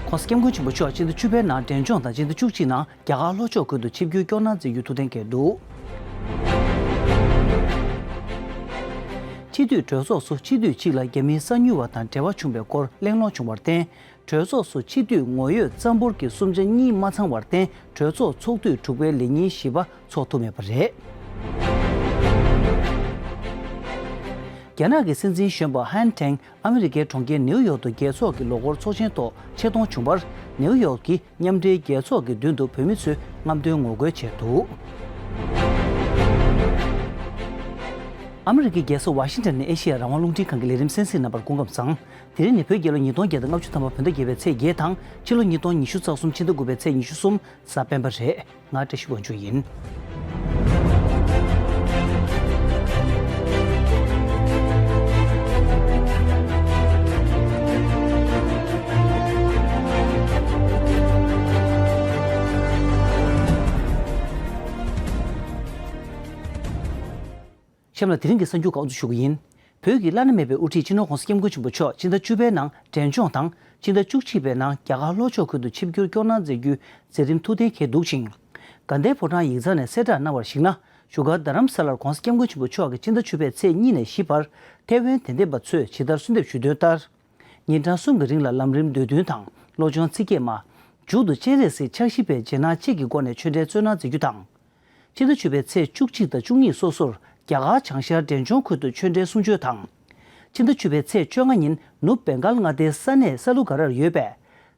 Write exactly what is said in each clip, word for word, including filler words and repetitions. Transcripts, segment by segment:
༸གོང་ས་༸སྐྱབས་མགོན་ཆེན་པོ་མཆོག་ཕྱི་ཟླ་བཅུ་པའི་ནང་འབྲས་ལྗོངས་དང་ཕྱི་ཟླ་བཅུ་གཅིག་ནང་རྒྱ་གར་ལྷོ་ཕྱོགས་ཁུལ་དུ་ཆིབས་བསྒྱུར་སྐྱོང་གནང་མཛད་རྒྱུའི་ཐུགས་གཏན་འཁེལ་འདུག་སྤྱི་འཐུས་གྲོས་ཚོགས་སུ་སྤྱི་འཐུས་གཅིག་ལ་རྒྱ་མིའི་གསང་ཉུལ་བ་དང་འབྲེལ་བ་བྱུང་བའི་སྐོར་གླེང་སློང་བྱུང་བར་བརྟེན། གྲོས་ཚོགས་སུ་སྤྱི་འཐུས་ངོ་ཡོད་རྩ་འབོར་གྱི་གསུམ་ཆ་གཉིས་མ་ཚང་བར་བརྟེན། གྲོས་ཚོགས་ཚོགས་དུས་དྲུག་པའི་ལས་ཉིན་བཞི་པ་འཚོགས་ཐུབ་མེད་པ་རེད། རྒྱ་ནག་གི་སྲིད་འཛིན་གཞོན་པ་ཧན་ཐེང་ཨ་མི་རི་ཀའི་གྲོང་ཁྱེར་ནེའུ་ཡོག་ཏུ་རྒྱལ་ཚོགས་ཀྱི་ལོ་འཁོར་ཚོགས་ཆེན་ཐོག་ཆེད་གཏོང་བྱུང་བར། ནེའུ་ཡོག་གི་མཉམ་འབྲེལ་རྒྱལ་ཚོགས་ཀྱི་མདུན་དུ་བོད་མི་ཚོས་རྔམ་སྟོན་ངོ་རྒོལ་བྱས་འདུག་ཨ་མི་རི་ཀའི་རྒྱལ་ས་ཝ་ཤིང་ཊོན་ནས་ཨེ་ཤེ་ཡ་རང་དབང་རླུང་འཕྲིན་ཁང་གི་ལས་རིམ་གསན་གཟིགས་གནང་བར་སྐུ་ཁམས་བཟང་། དེ་རིང་ནི་བོད་རྒྱལ་ལོ་ཉིས་སྟོང་བརྒྱ་དང་ལྔ་བཅུ་ཐམ་པ་བོད་ཟླ་བརྒྱད་པའི་ཚེས་བརྒྱད་དང་ཕྱི་ལོ་ཉིས་སྟོང་ཉི་ཤུ་རྩ་གསུམ་ཕྱི་ཟླ་དགུ་པའི་ཚེས་ཉི་ཤུ་གསུམ་གཟའ་སྤེན་པ་རེད། ང་བཀྲ་ཤིས་དབང་ཕྱུག་ཡིན། གཤམ་ལ་དེ་རིང་གི་གསར་འགྱུར་ཁག་དབུ་འཛུགས་ཞུ་གི་ཡིན། བོད་ཀྱི་བླ་ན་མེད་པའི་དབུ་ཁྲིད་སྤྱི་ནོར་༸གོང་ས་༸སྐྱབས་མགོན་ཆེན་པོ་མཆོག་ཕྱི་ཟླ་བཅུ་པའི་ནང་འབྲས་ལྗོངས་དང་ཕྱི་ཟླ་བཅུ་གཅིག་པའི་ནང་རྒྱ་གར་ལྷོ་ཕྱོགས་ཁུལ་དུ་ཆིབས་བསྒྱུར་སྐྱོང་གནང་མཛད་རྒྱུའི་མཛད་རིམ་ཐུགས་གཏན་འཁེལ་འདུག་ཅིང་། དགའ་ལྡན་ཕོ་བྲང་ཡིག་ཚང་ནས་གསལ་བསྒྲགས་གནང་བར་གཞིགས་ན། བཞུགས་སྒར་རྡ་རམ་ས་ལར་༸གོང་ས་༸སྐྱབས་མགོན་ཆེན་པོ་མཆོག་གིས་ཕྱི་ཟླ་བཅུ་པའི་ཚེས་གཉིས་ནས་བཞི་བར་ཐའེ་ཝན་དད་ལྡན་པ་ཚོས་ཇི་ལྟར་གསོལ་འདེབས་ཞུས་དོན་ལྟར། ཉིན་གྲངས་གསུམ་གྱི་རིང་ལ་ལམ་རིམ་འདོད་འདུན་དང་བློ་སྦྱོང་ཚིག་བརྒྱད་མ། མཇུག་ཏུ་སྤྱན་རས་གཟིགས་ཕྱག་བཞི་པའི་རྗེས་གནང་བཅས་ཀྱི་སྒོ་ནས་ཆོས་འབྲེལ་སྩོལ་གནང་མཛད་རྒྱུ་དང་། ཕྱི་ཟླ་བཅུ་པའི་ཚེས་བཅུ་གཅིག་དང་བཅུ་གཉིས་སོ་སོར་རྒྱ་གར་བྱང་ཤར་འབྲས་ལྗོངས་ཁུལ་དུ་ཆོས་འབྲེལ་གསུང་ཆོས་དང་། ཕྱི་ཟླ་བཅུ་པའི་ཚེས་བཅོ་ལྔ་ཉིན་ནུབ་བེང་གལ་མངའ་སྡེའི་ས་གནས་ས་ལུ་ག་རར་ཡོད་པའི་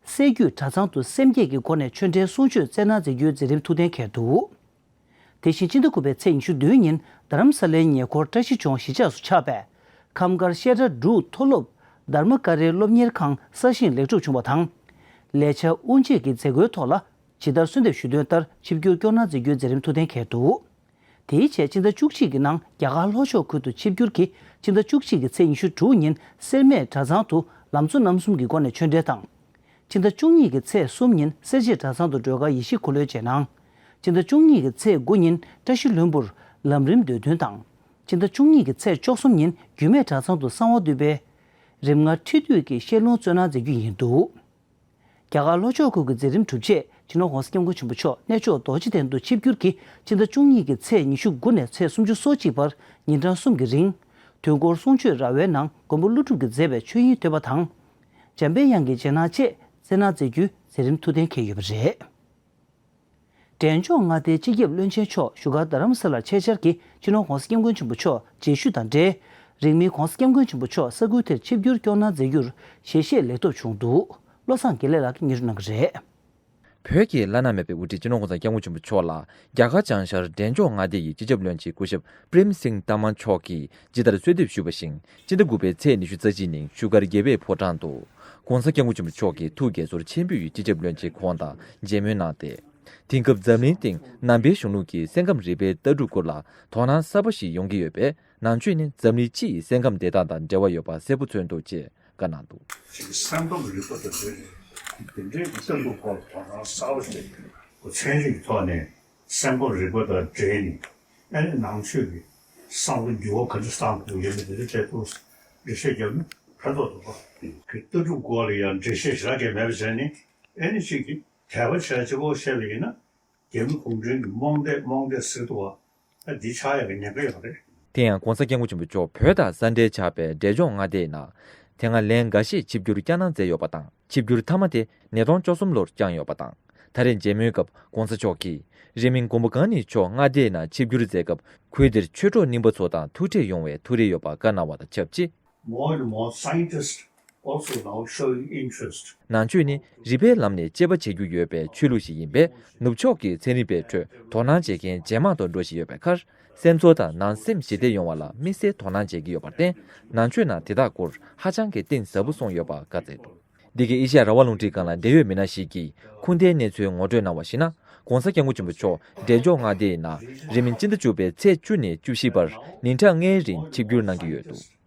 སྲད་རྒྱུད་གྲྭ་ཚང་དུ་སེམས་བསྐྱེད་ཀྱི་སྒོ་ནས་ཆོས་འབྲེལ་གསུང་ཆོས་སྩལ་གནང་མཛད་རྒྱུའི་མཛད་རིམ་ཐུགས་གཏན་འཁེལ་འདུག་དེ་བཞིན་སྤྱི་ཟླ་དགུ་པའི་ཚེས་ཉི་ཤུ་བདུན་ཉིན་རྡ་རམ་ས་ལའི་ཉེ་འཁོར་བཀྲ་ཤིས་ལྗོངས་གཞིས་ཆགས་སུ་ཆགས་པའི་ཁམས་སྒར་བཤད་གྲྭ་འབྲུག་མཐོ་སློབ་དྷརྨ་ཀ་རའི་སློབ་གཉེར་ཁང་གསར་བཞེངས་ལེགས་གྲུབ་བྱུང་བ་དང་། ལས་འཆར་དབུ་འབྱེད་ཀྱི་མཛད་སྒོའི་ཐོག་ལ་ཇི་ལྟར་གསོལ་འདེབས་ཞུས་དོན་ལྟར་ཆིབས་བསྒྱུར་སྐྱོང་གནང་མཛད་རྒྱུའི་མཛད་རིམ་ཐུགས་གཏན་འཁེལ་འདུག་དེའི་ཆེད་ཕྱི་ཟླ་བཅུ་གཅིག་གི་ནང་རྒྱ་གར་ལྷོ་ཕྱོགས་ཁུལ་དུ་ཆིབས་བསྒྱུར་གྱིས་ཕྱི་ཟླ་བཅུ་གཅིག་གི་ཚེས་ཉི་ཤུ་དྲུག་ཉིན་སེར་སྨད་གྲྭ་ཚང་དུ་ལམ་གཙོ་རྣམ་གསུམ་གྱི་སྒོ་ནས་ཆོས་འབྲེལ་དང་། ཕྱི་ཟླ་བཅུ་གཉིས་ཀྱི་ཚེས་གསུམ་ཉིན་སེར་བྱེས་གྲྭ་ཚང་དུ་སྒྲོལ་དཀར་ཡེ་ཤེས་འཁོར་ལོའི་རྗེས་གནང་། ཕྱི་ཟླ་བཅུ་གཉིས་ཀྱི་ཚེས་དགུ་ཉིན་བཀྲ་ཤིས་ལྷུན་པོར་ལམ་རིམ་འདོད་འདུན་དང་། ཕྱི་ཟླ་བཅུ་གཉིས་ཀྱི་ཚེས་བཅུ་གསུམ་ཉིན་རྒྱུད་སྨད་གྲྭ་ཚང་དུ་གསང་བ་འདུས་པའི་རིམ་ལྔ་ཁྲི་འདུས་ཀྱི་བཤད་ལུང་སྩོལ་གནང་མཛད་རྒྱུ་ཡིན་འདུག་རྒྱ་གར་ལྷོ་ཕྱོགས་ཁུལ་གྱི་མཛད་རིམ་གྲུབ་རྗེས་སྤྱི་ནོར་༸གོང་ས་༸སྐྱབས་མགོན་ཆེན་པོ་མཆོག་གནས་མཆོག་རྡོ་རྗེ་གདན་དུ་ཆིབས་བསྒྱུར་གྱིས་ཕྱི་ཟླ་བཅུ་གཉིས་ཀྱི་ཚེས་ཉི་ཤུ་དགུ་ནས་ཚེས་སུམ་ཅུ་སོ་གཅིག་བར་ཉིན་གྲངས་གསུམ་གྱི་རིང་དུས་འཁོར་གསུང་ཆོས་ར་བའི་ནང་མགོན་པོ་ཀླུ་སྒྲུབ་ཀྱིས་མཛད་པའི་ཆོས་དབྱིངས་བསྟོད་པ་དང་། འཇམ་དཔལ་དབྱངས་ཀྱི་རྗེས་གནང་བཅས་སྩལ་གནང་མཛད་རྒྱུའི་མཛད་རིམ་ཐུགས་གཏན་འཁེལ་ཡོད་པ་རེད། འབྲས་ལྗོངས་མངའ་སྡེའི་སྤྱི་ཁྱབ་བློན་ཆེན་མཆོག་བཞུགས་སྒར་རྡ་རམ་ས་ལར་ཆེད་བཅར་གྱིས་སྤྱི་ནོར་༸གོང་ས་༸སྐྱབས་མགོན་ཆེན་པོ་མཆོག་མཇལ་ཞུ་དང་འབྲེལ། རིང་མིན་༸གོང་ས་༸སྐྱབས་མགོན་ཆེན་པོ་མཆོག་ས་ཁུལ་དེར་ཆིབས་བསྒྱུར་སྐྱོང་གནང་མཛད་རྒྱུར་ཞལ་བཞེས་ལེགས་ཐོབ་བྱུང་འདུག་བློ་བཟང་དགེ་ལེགས་ལགས་ཀྱིས་སྙན་སྒྲོན་གནང་གི་རེད། བོད་ཀྱི་བླ་ན་མེད་པའི་དབུ་ཁྲིད་སྤྱི་ནོར་༸གོང་ས་༸སྐྱབས་མགོན་ཆེན་པོ་མཆོག་ལ་རྒྱ་གར་བྱང་ཤར་འབྲས་ལྗོངས་མངའ་སྡེ་ཡི་སྤྱི་ཁྱབ་བློན་ཆེན་སྐུ་ཞབས་པྲེམ་སིང་ཏཱ་མན་མཆོག་གིས་ཇི་ལྟར་གསོལ་འདེབས་ཞུས་པ་བཞིན་སྤྱི་ཟླ་དགུ་པའི་ཚེས་ཉི་ཤུ་རྩ་གཅིག་ཉིན་བཞུགས་སྒར་རྒྱལ་བའི་ཕོ་བྲང་དུ་༸གོང་ས་༸སྐྱབས་མགོན་ཆེན་པོ་མཆོག་གི་ཐུགས་དགྱེས་ཚོར་ཆེན་པོས་སྤྱི་ཁྱབ་བློན་ཆེན་ཁོང་དང་མཇལ་མོལ་གནང་སྟེ། དེང་སྐབས་འཛམ་གླིང་སྟེང་ནང་པའི་གཞུང་ལུགས་ཀྱི་སེམས་ཁམས་རིག་པའི་ལྟ་གྲུབ་སྐོར་ལ་དོ་སྣང་གསར་པ་ཞིག་ཡོང་གི་ཡོད་པས། ནང་ཆོས་ནི་འཛམ་གླིང་སྤྱི་ཡི་སེམས་ཁམས་བདེ་ཐང་དང་འབྲེལ་བ་ཡོད་པ་གསལ་པོ་མཚོན་འདུག་ཅེས་བཀའ་གནང་འདུག་ཅིག་སེམས་ཁམས་རིག་པ་དང་འབྲེལ་ནས་དེ་འདྲའི་གི་ལྟ་གྲུབ་སྐོར་ལ་དོ་སྣང་གསར་པ་ཞིག་གོ་ཚན་རིག་གི་ཐོག་ནས་སེམས་ཁམས་རིག་པ་དང་འབྲེལ་ནས་ཨ་ནི་ནང་ཆོས་ཀྱི་བསམ་བློ་འགྱུར་བ་ག་འདྲ་བཏང་དགོས་ཡོད་མེད་དེ་འདྲ་འབྲེལ་ཐུགས་འགྲེལ་བཤད་རྒྱབ་ན་ཕན་ཐོགས་འདུག་ག་གི་ལྟ་གྲུབ་སྐོར་ལ་ཡང་འགྲེལ་བཤད་ཞེ་དྲག་གས་མེད་པ་བྱས་ནས་ཨ་ནི་ཅིག་གི་དད་པ་བྱས་གཅིག་པོ་བཤད་པ་ཡིན་ན། རྒྱ་མི་གུང་ཁྲན་གྱི་རྨོངས་དད་རྨོངས་དད་ཟེར་འདུག་བ། ཨ་འདི་ཆགས་ཡག་གི་ཉེན་ཁ་ཡོད་རེད། དེ་ཡང་༸གོང་ས་༸སྐྱབས་མགོན་ཆེན་པོ་མཆོག་བོད་དང་ས་འབྲེལ་ཆགས་པའི་འབྲས་ལྗོངས་མངའ་སྡེའི་ནང་། དེ་སྔ་ལན་འགའ་ཤས་ཆིབས་བསྒྱུར་བསྐྱངས་གནང་མཛད་ཡོད་པ་དང་། ཆིབས་བསྒྱུར་མཐའ་མ་དེ་ཉིས་སྟོང་བཅུ་གསུམ་ལོར་བསྐྱངས་ཡོད་པ་དང་། ད་རེས་མཇལ་མོལ་སྐབས་༸གོང་ས་མཆོག་གིས་རིང་མིན་མགོན་པོ་གང་ཉིད་མཆོག་མངའ་སྡེའི་ནང་ཆིབས་བསྒྱུར་མཛད་སྐབས་ཁུལ་དེར་ཆོས་གྲོགས་རྙིང་པ་ཚོ་དང་ཐུག་འཕྲད་ཡོང་བའི་ཐུགས་རེ་ཡོད་པ་བཀའ་གནང་བ་དང་ཆབས་ཅིག More and more scientists also now showing interest. ནང་ཆོས་ནི་རིག་པའི་ལམ་ནས་དཔྱད་པ་བྱེད་རྒྱུ་ཡོད་པའི་ཆོས་ལུགས་ཤིག་ཡིན་པས། ནུབ་ཕྱོགས་ཀྱི་ཚན་རིག་པའི་ཁྲོད་དོ་སྣང་བྱེད་མཁན་ཇེ་མང་དུ་འགྲོ་བཞིན་ཡོད་པའི་ཁར། སེམས་ཚོར་དང་ནང་སེམས་ཞི་བདེ་ཡོང་བ་ལ་དམིགས་བསལ་དོ་སྣང་བྱེད་ཀྱི་ཡོད་པར་བརྟེན། ནང་ཆོས་ནང་དེ་དག་སྐོར་ཧ་ཅང་གི་གཏིང་ཟབ་པོ་གསུངས་ཡོད་པ་བཀའ་སྩལ་འདུག་འདི་གའི་ཨེ་ཤ་ཡ་རང་དབང་རླུང་འཕྲིན་ཁང་ལ་འབྲེལ་ཡོད་མི་སྣ་ཞིག་གིས་ཁུངས་ལྡན་གནས་ཚུལ་ངོ་སྤྲོད་གནང་བར་གཞིགས་ན། ༸གོང་ས་༸སྐྱབས་མགོན་ཆེན་པོ་མཆོག་འབྲས་ལྗོངས་མངའ་སྡེའི་ནང་རིང་མིན་སྤྱི་ཟླ་བཅུ་པའི་ཚེས་བཅུ་ནས་བཅུ་བཞི་བར་ཉིན་གྲངས་ལྔའི་རིང་ཆིབས་བསྒྱུར་གནང་གི་ཡོད་འདུག་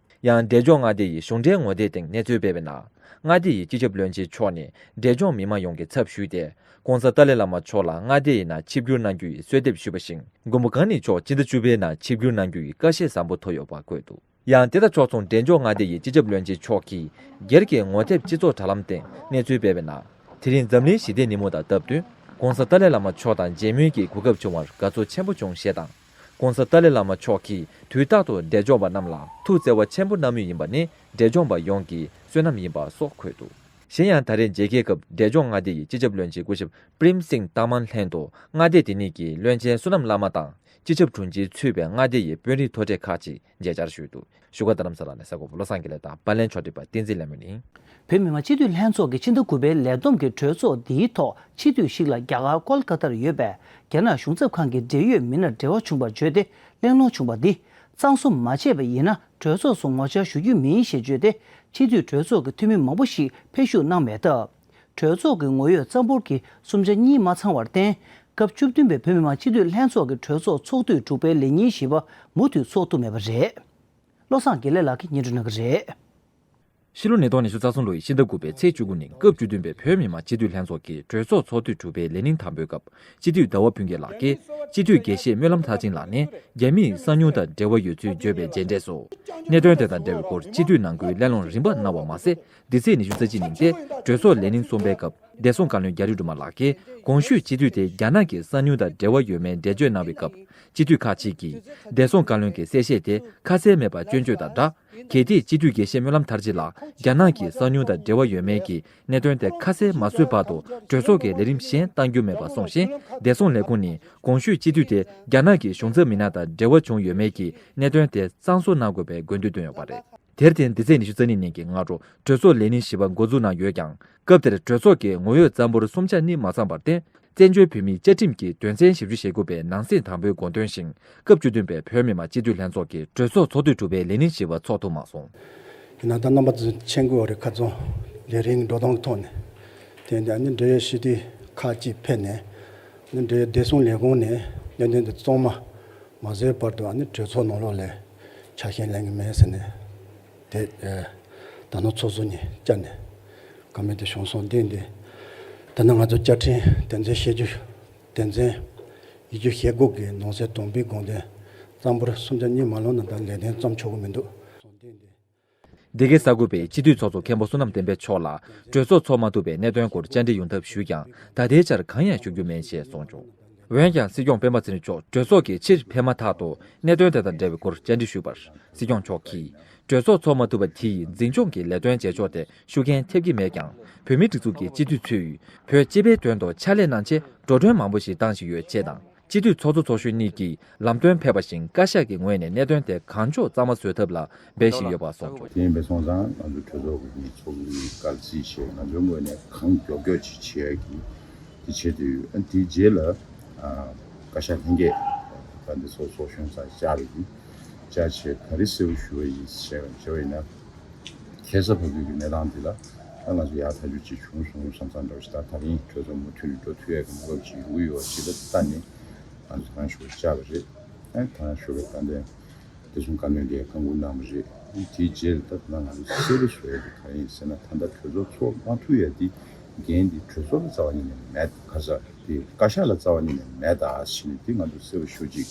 ཡང་འབྲས་ལྗོངས་མངའ་སྡེ་ཡི་གཞུང་འབྲེལ་ངོ་དེབ་སྟེང་གནས་ཚུལ་སྤེལ་བའི་ནང་། མངའ་སྡེ་ཡི་སྤྱི་ཁྱབ་བློན་ཆེན་མཆོག་ནས་འབྲས་ལྗོངས་མི་མང་ཡོངས་ཀྱི་ཚབ་ཞུས་ཏེ། ༸གོང་ས་ཏཱ་ལའི་བླ་མ་མཆོག་ལ་མངའ་སྡེ་ཡི་ནང་ཆིབས་བསྒྱུར་གནང་རྒྱུ་ཡི་གསོལ་འདེབས་ཞུས་པ་བཞིན། མགོན་པོ་གང་ཉིད་མཆོག་སྤྱི་ཟླ་བཅུ་པའི་ནང་ཆིབས་བསྒྱུར་གནང་རྒྱུ་ཡི་བཀའ་བཞེས་བཟང་པོ་ཐོབ་ཡོད་པ་བཀོད་འདུག་ཡང་དེ་དང་ཕྱོགས་མཚུངས་འབྲས་ལྗོངས་མངའ་སྡེ་ཡི་སྤྱི་ཁྱབ་བློན་ཆེན་མཆོག་གིས་སྒེར་གྱི་ངོ་དེབ་སྤྱི་ཚོགས་དྲ་ལམ་སྟེང་གནས་ཚུལ་སྤེལ་བའི་ནང་། དེ་རིང་འཛམ་གླིང་ཞི་བདེ་ཉིན་མོ་དང་སྟབས་བསྟུན་༧གོང་ས་ཏཱ་ལའི་བླ་མ་མཆོག་དང་མཇལ་མོལ་གྱི་གོ་སྐབས་བྱུང་བར་དགའ་ཚོར་ཆེན་པོ་བྱུང་ཞེས་དང་། ༧གོང་ས་ཏཱ་ལའི་བླ་མ་མཆོག་གིས་དུས་རྟག་ཏུ་འབྲས་ལྗོངས་པ་རྣམས་ལ་ཐུགས་བརྩེ་བ་ཆེན་པོ་གནང་མུས་ཡིན་པ་ནི་འབྲས་ལྗོངས་པ་ཡོངས་ཀྱི་བསོད་ནམས་ཡིན་པ་སོགས་འཁོད་འདུག་གཞན་ཡང་ད་རེས་མཇལ་ཁའི་སྐབས་འབྲས་ལྗོངས་མངའ་སྡེ་ཡི་སྤྱི་ཁྱབ་བློན་ཆེན་སྐུ་ཞབས་པྲིན་སིང་ཏཱ་མན་ལྷན་དུ་མངའ་སྡེ་དེ་ཉིད་ཀྱི་བློན་ཆེན་བསོད་ནམས་བླ་མ་དང་། སྤྱི་ཁྱབ་དྲུང་ཆེ་ཚུད་པའི་མངའ་སྡེ་ཡི་དཔོན་རིགས་མཐོ་གྲས་ཁག་ཅིག་མཇལ་བཅར་ཞུས་འདུག་བཞུགས་སྒར་རྡ་རམ་ས་ལ་ནས་གསར་འགོད་པ་བློ་བཟང་དགེ་ལེགས་དང་པར་ལེན་ཕྱོགས་སྒྲིག་པ་བསྟན་འཛིན་ལྷ་མོ་ཡིན། བོད་མི་མང་སྤྱི་འཐུས་ལྷན་ཚོགས་ཀྱི་ཕྱི་ཟླ་དགུ་པའི་ལས་བསྡོམས་ཀྱི་གྲོས་ཚོགས་འདིའི་ཐོག་སྤྱི་འཐུས་ཤིག་ལ་རྒྱ་གར་ཀོལ་ཀ་ཏར་ཡོད་པའི་རྒྱ་ནག་གཞུང་ཚབ་ཁང་གི་འབྲེལ་ཡོད་མི་སྣར་འབྲེལ་བ་བྱུང་བར་བརྗོད་དེ་གླེང་སློང་བྱུང་བ་འདི་གཙང་བཟོ་མ་བྱས་པ་ཡིན་ན་གྲོས་ཚོགས་སུ་ངོ་བཅར་ཞུ་རྒྱུ་མིན་ཞེས་བརྗོད་དེ་སྤྱི་འཐུས་གྲོས་ཚོགས་ཀྱི་འཐུས་མི་མང་པོ་ཞིག་ཕེབས་ཞུགས་གནང་མེད་སྟབས། གྲོས་ཚོགས་ཀྱི་ངོ་ཡོད་རྩ་འབོར་གྱི་གསུམ་ཆ་གཉིས་མ་ཚང་བར་བརྟེན། སྐབས་བཅུ་བདུན་པའི་བོད་མི་མང་སྤྱི་འཐུས་ལྷན་ཚོགས་ཀྱི་གྲོས་ཚོགས་ཚོགས་དུས་དྲུག་པའི་ལས་ཉིན་བཞི་པ་མུ་མཐུད་ཚོགས་ཐུབ་མེད་པ་རེད། བློ་བཟང་དགེ་ལེགས་ལགས་ཀྱིས་སྙན་སྒྲོན་གནང་གི་རེད། ཕྱི་ལོ་ཉིས་སྟོང་ཉི་ཤུ་རྩ་གསུམ་ལོ་ཡི་ཕྱི་ཟླ་དགུ་པའི་ཚེས་བཅུ་དགུ་ཉིན་སྐབས་བཅུ་བདུན་པའི་བོད་མི་མང་སྤྱི་འཐུས་ལྷན་ཚོགས་ཀྱི་གྲོས་ཚོགས་ཚོགས་དུས་དྲུག་པའི་ལས་ཉིན་དང་པོའི་སྐབས་སྤྱི་འཐུས་ཟླ་བ་ཕུན་སྐྱིད་ལགས་ཀྱིས་སྤྱི་འཐུས་དགེ་བཤེས་སྨོན་ལམ་མཐར་ཕྱིན་ལགས་ནས་རྒྱ་མིས་གསང་ཉུལ་དང་འབྲེལ་བ་ཡོད་ཚུལ་བརྗོད་པའི་རྗེས་འབྲས་སུ། གནད་དོན་དེ་དང་འབྲེལ་བའི་སྐོར་སྤྱི་འཐུས་ནང་ཁུལ་གླེང་སློང་རིམ་པ་གནང་བ་མ་ཟད། འདི་ཚེས་ཉི་ཤུ་རྩ་གཅིག་ཉིན་ཏེ་གྲོས་ཚོགས་ལས་ཉིན་གསུམ་པའི་སྐབས་བདེ་སྲུང་བཀའ་བློན་རྒྱ་རི་སྒྲོལ་མ་ལགས་ཀྱིས་གོང་ཞུས་སྤྱི་འཐུས་དེ་རྒྱ་ནག་གི་གསང་ཉུལ་དང་འབྲེལ་བ་ཡོད་མེད་འགྲེལ་བརྗོད་གནང་བའི་སྐབས་སྤྱི་འཐུས་ཁག་ཅིག་གིས་བདེ་སྲུང་བཀའ་བློན་གྱི་གསལ་བཤད་དེ་ཁ་གསལ་མེད་པར་སྐྱོན་བརྗོད་དང་སྦྲགས། གལ་ཏེ་སྤྱི་འཐུས་དགེ་བཤེས་སྨོན་ལམ་མཐར་ཕྱིན་ལགས་རྒྱ་ནག་གི་གསང་ཉུལ་དང་འབྲེལ་བ་ཡོད་མེད་ཀྱི་གནད་དོན་དེ་ཁ་གསལ་མ་བཟོས་བར་དུ་གྲོས་ཚོགས་ཀྱི་ལས་རིམ་གཞན་གཏང་རྒྱུ་མེད་པ་གསུངས་ཤིང་། བདེ་སྲུང་ལས་ཁུངས་ནས་གོང་ཞུས་སྤྱི་འཐུས་དེ་རྒྱ་ནག་གི་གཞུང་ཚབ་མི་སྣ་དང་འབྲེལ་བ་བྱུང་ཡོད་མེད་ཀྱི་གནད་དོན་དེ་གཙང་བཟོ་གནང་དགོས་པའི་དགོས་འདུན་བཏོན་ཡོད་པ་རེད། དེར་བརྟེན་འདི་ཚེས་ཉི་ཤུ་རྩ་གཉིས་ཉིན་གྱི་སྔ་དྲོ་གྲོས་ཚོགས་ལས་ཉིན་བཞི་པ་འགོ་འཛུགས་གནང་ཡོད་ཀྱང་། སྐབས་དེར་གྲོས་ཚོགས་ཀྱི་ངོ་ཡོད་རྩ་འབོར་གསུམ་ཆ་གཉིས་མ་ཚང་བར་བརྟེན། བཙན་བྱོལ་བོད་མིའི་བཅའ་ཁྲིམས་ཀྱི་དོན་ཚན་ཞེ་དགུ་པའི་ནང་གསེས་དང་པོའི་དགོངས་དོན་བཞིན་སྐབས་བཅུ་བདུན་པའི་བོད་མི་མང་སྤྱི་འཐུས་ལྷན་ཚོགས་ཀྱི་གྲོས་ཚོགས་ཚོགས་དུས་དྲུག་པའི་ལས་ཉིན་བཞི་པ་ཚོགས་ཐུབ་མ་སོང་། ཡིན་ན་ད་རྣམ་པ་ཚོ་མཁྱེན་གྱི་ཡོད་རེད། ཁ་རྩང་ལས་རིམ་འགྲོ་སྟངས་ཐོག་ནས་དེ་འདྲ་ནི་འབྲེལ་ཡོད་སྤྱི་འཐུས་ཁག་ཅིག་ཕེབས་ནས་ནི་འབྲེལ་ཡོད་བདེ་སྲུང་ལས་ཁུངས་ནས་གནད་དོན་དེ་གཙང་མ་མ་བཟོས་བར་དུ་ནི་གྲོས་ཚོགས་ནང་ལོགས་ལ་ཆ་ཤས་ལེན་གྱི་མེད་ཟེར་ནས་དེ་ད་ནང་ཚོགས་གཙོ་ནས་བཅར་ནས་བཀའ་མོལ་དེ་བྱུང་སོང་། དེ་འདི་ད་ནི་ང་ཚོ་བཅའ་ཁྲིམས་དོན་ཚན་ཞེ་དགུ་དོན་ཚན་ཉི་ཤུ་ཞེ་དགུ་གི་ནང་གསེས་དང་པོའི་དགོངས་དོན་རྩ་འབོར་གསུམ་ཆ་གཉིས་མ་ལོན་ན་ད་ལས་དོན་བརྩམས་ཆོག་གི་མི་འདུག། འདི་གའི་གསར་འགོད་པས་སྤྱི་འཐུས་ཚོགས་གཙོ་མཁན་པོ་བསོད་ནམས་བསྟན་འཕེལ་མཆོག་ལ་གྲོས་ཚོགས་ཚོགས་མ་ཐུབ་པའི་གནད་དོན་སྐོར་བཅར་འདྲི་ཡོང་ཐབས་ཞུས་ཀྱང་ད་ལྟའི་ཆར་གང་ཡང་ཞུ་རྒྱུ་མེད་ཅེས་གསུངས་བྱུང་། འོན་ཀྱང་སྲིད་སྐྱོང་སྤེན་པ་ཚེ་རིང་མཆོག་གྲོས་ཚོགས་ཀྱི་ཕྱིར་ཕེབས་མ་ཐག་ཏུ་གནད་དོན་དེ་དང་འབྲེལ་བའི་སྐོར་བཅར་འདྲི་ཞུས་པར་སྲིད་སྐྱོང་མཆོག་གིས། གྲོས་ཚོགས་ཚོགས་མ་ཐུབ་པ་དེ་ཡིས་འཛིན་སྐྱོང་གི་ལས་དོན་བྱེད་ཕྱོགས་དེ་ཤུགས་རྐྱེན་ཐེབས་ཀྱི་མེད་ཀྱང་། བོད་མིའི་སྒྲིག་འཛུགས་ཀྱི་སྤྱི་འཐུས་ཚོས་བོད་སྤྱི་པའི་དོན་དུ་ཕྱག་ལས་གནང་ཆེད་འགྲོ་གྲོན་མང་པོ་ཞིག་བཏང་བཞིན་ཡོད་ཅེས་དང་། སྤྱི་འཐུས་ཚོགས་གཙོ་ཚོགས་གཞོན་གཉིས་ཀྱིས་ལམ་སྟོན་ཕེབས་པ་བཞིན་བཀའ་ཤག་གི་ངོས་ནས་གནད་དོན་དེ་གང་མགྱོགས་གཙང་མ་བཟོ་ཐབས་ལ་འབད་བཞིན་ཡོད་པ་གསུངས་བྱུང་། དེ་ཡིན་པ་སོང་ཙང་ང་ཚོ་གྲོས་ཚོགས་ཀྱི་ཚོགས་མིའི་བཀའ་ལ་གཟིགས་བྱས་ང་ཚོའི་ངོས་ནས་གང་མགྱོགས་མགྱོགས་ཅིག་བྱེད་ཡ་གི་དེ་བྱེད་དུ་ཡོད། དེའི་རྗེས་ལ་བཀའ་ཤག་ལྷན་རྒྱས་ད་འདི་ཚོ་ཚོགས་གཞོན་ཚོ་བཅར་རེད། བཅར་བྱས་ག་རེ་གསལ་པོ་ཞུ་བ་ཡིན་ཞེས་བྱས་པ་ཡིན་ན། ཁ་སང་ཕ་གི་གི་གནས་སྟངས་འདི་ལ་ད་ང་ཚོ་ཡག་ཐག་ཆོད་ཅིག་བྱུང་སོང་བསམ་བསམ་འདྲ་བོ་ཞིག་ད་ད་རིང་གྲོས་ཚོགས་མུ་མཐུད་ནས་འགྲོ་ཐུབ་ཡག་གི་གནས་བབ་ཅིག་ཡོང་གི་ཡོད་ཅེས་ལ་ལྟ་ནས་ང་ཚོ་གང་ཞུ་བ་བཅར་བ་རེད། ཨ་གང་ཞུ་བ་ད་ལྟ་བདེ་སྲུང་བཀའ་བློན་གྱིས་བཀའ་འགུག་གནང་བ་རེད། དེའི་རྗེས་ལ་ད་ང་ཚོ་གསལ་པོ་བཟོ་ཡག་གི་གང་ཡིན་ཟེར་ན་ད་ལྟ་གྲོས་ཚོགས་ཚོགས་མ་ཐུབ་ཡག་འདི་འགན་འདི་གྲོས་ཚོགས་ལ་རྩ་བ་ཉིད་ནས་མེད། ག་ས་དེ་བཀའ་ཤག་ལ་རྩ་བ་ཉིད་ནས་མེད་ད་ཟེར་ནས་དེ་ང་ཚོ་གསལ་པོ་ཞུ་ཅིག་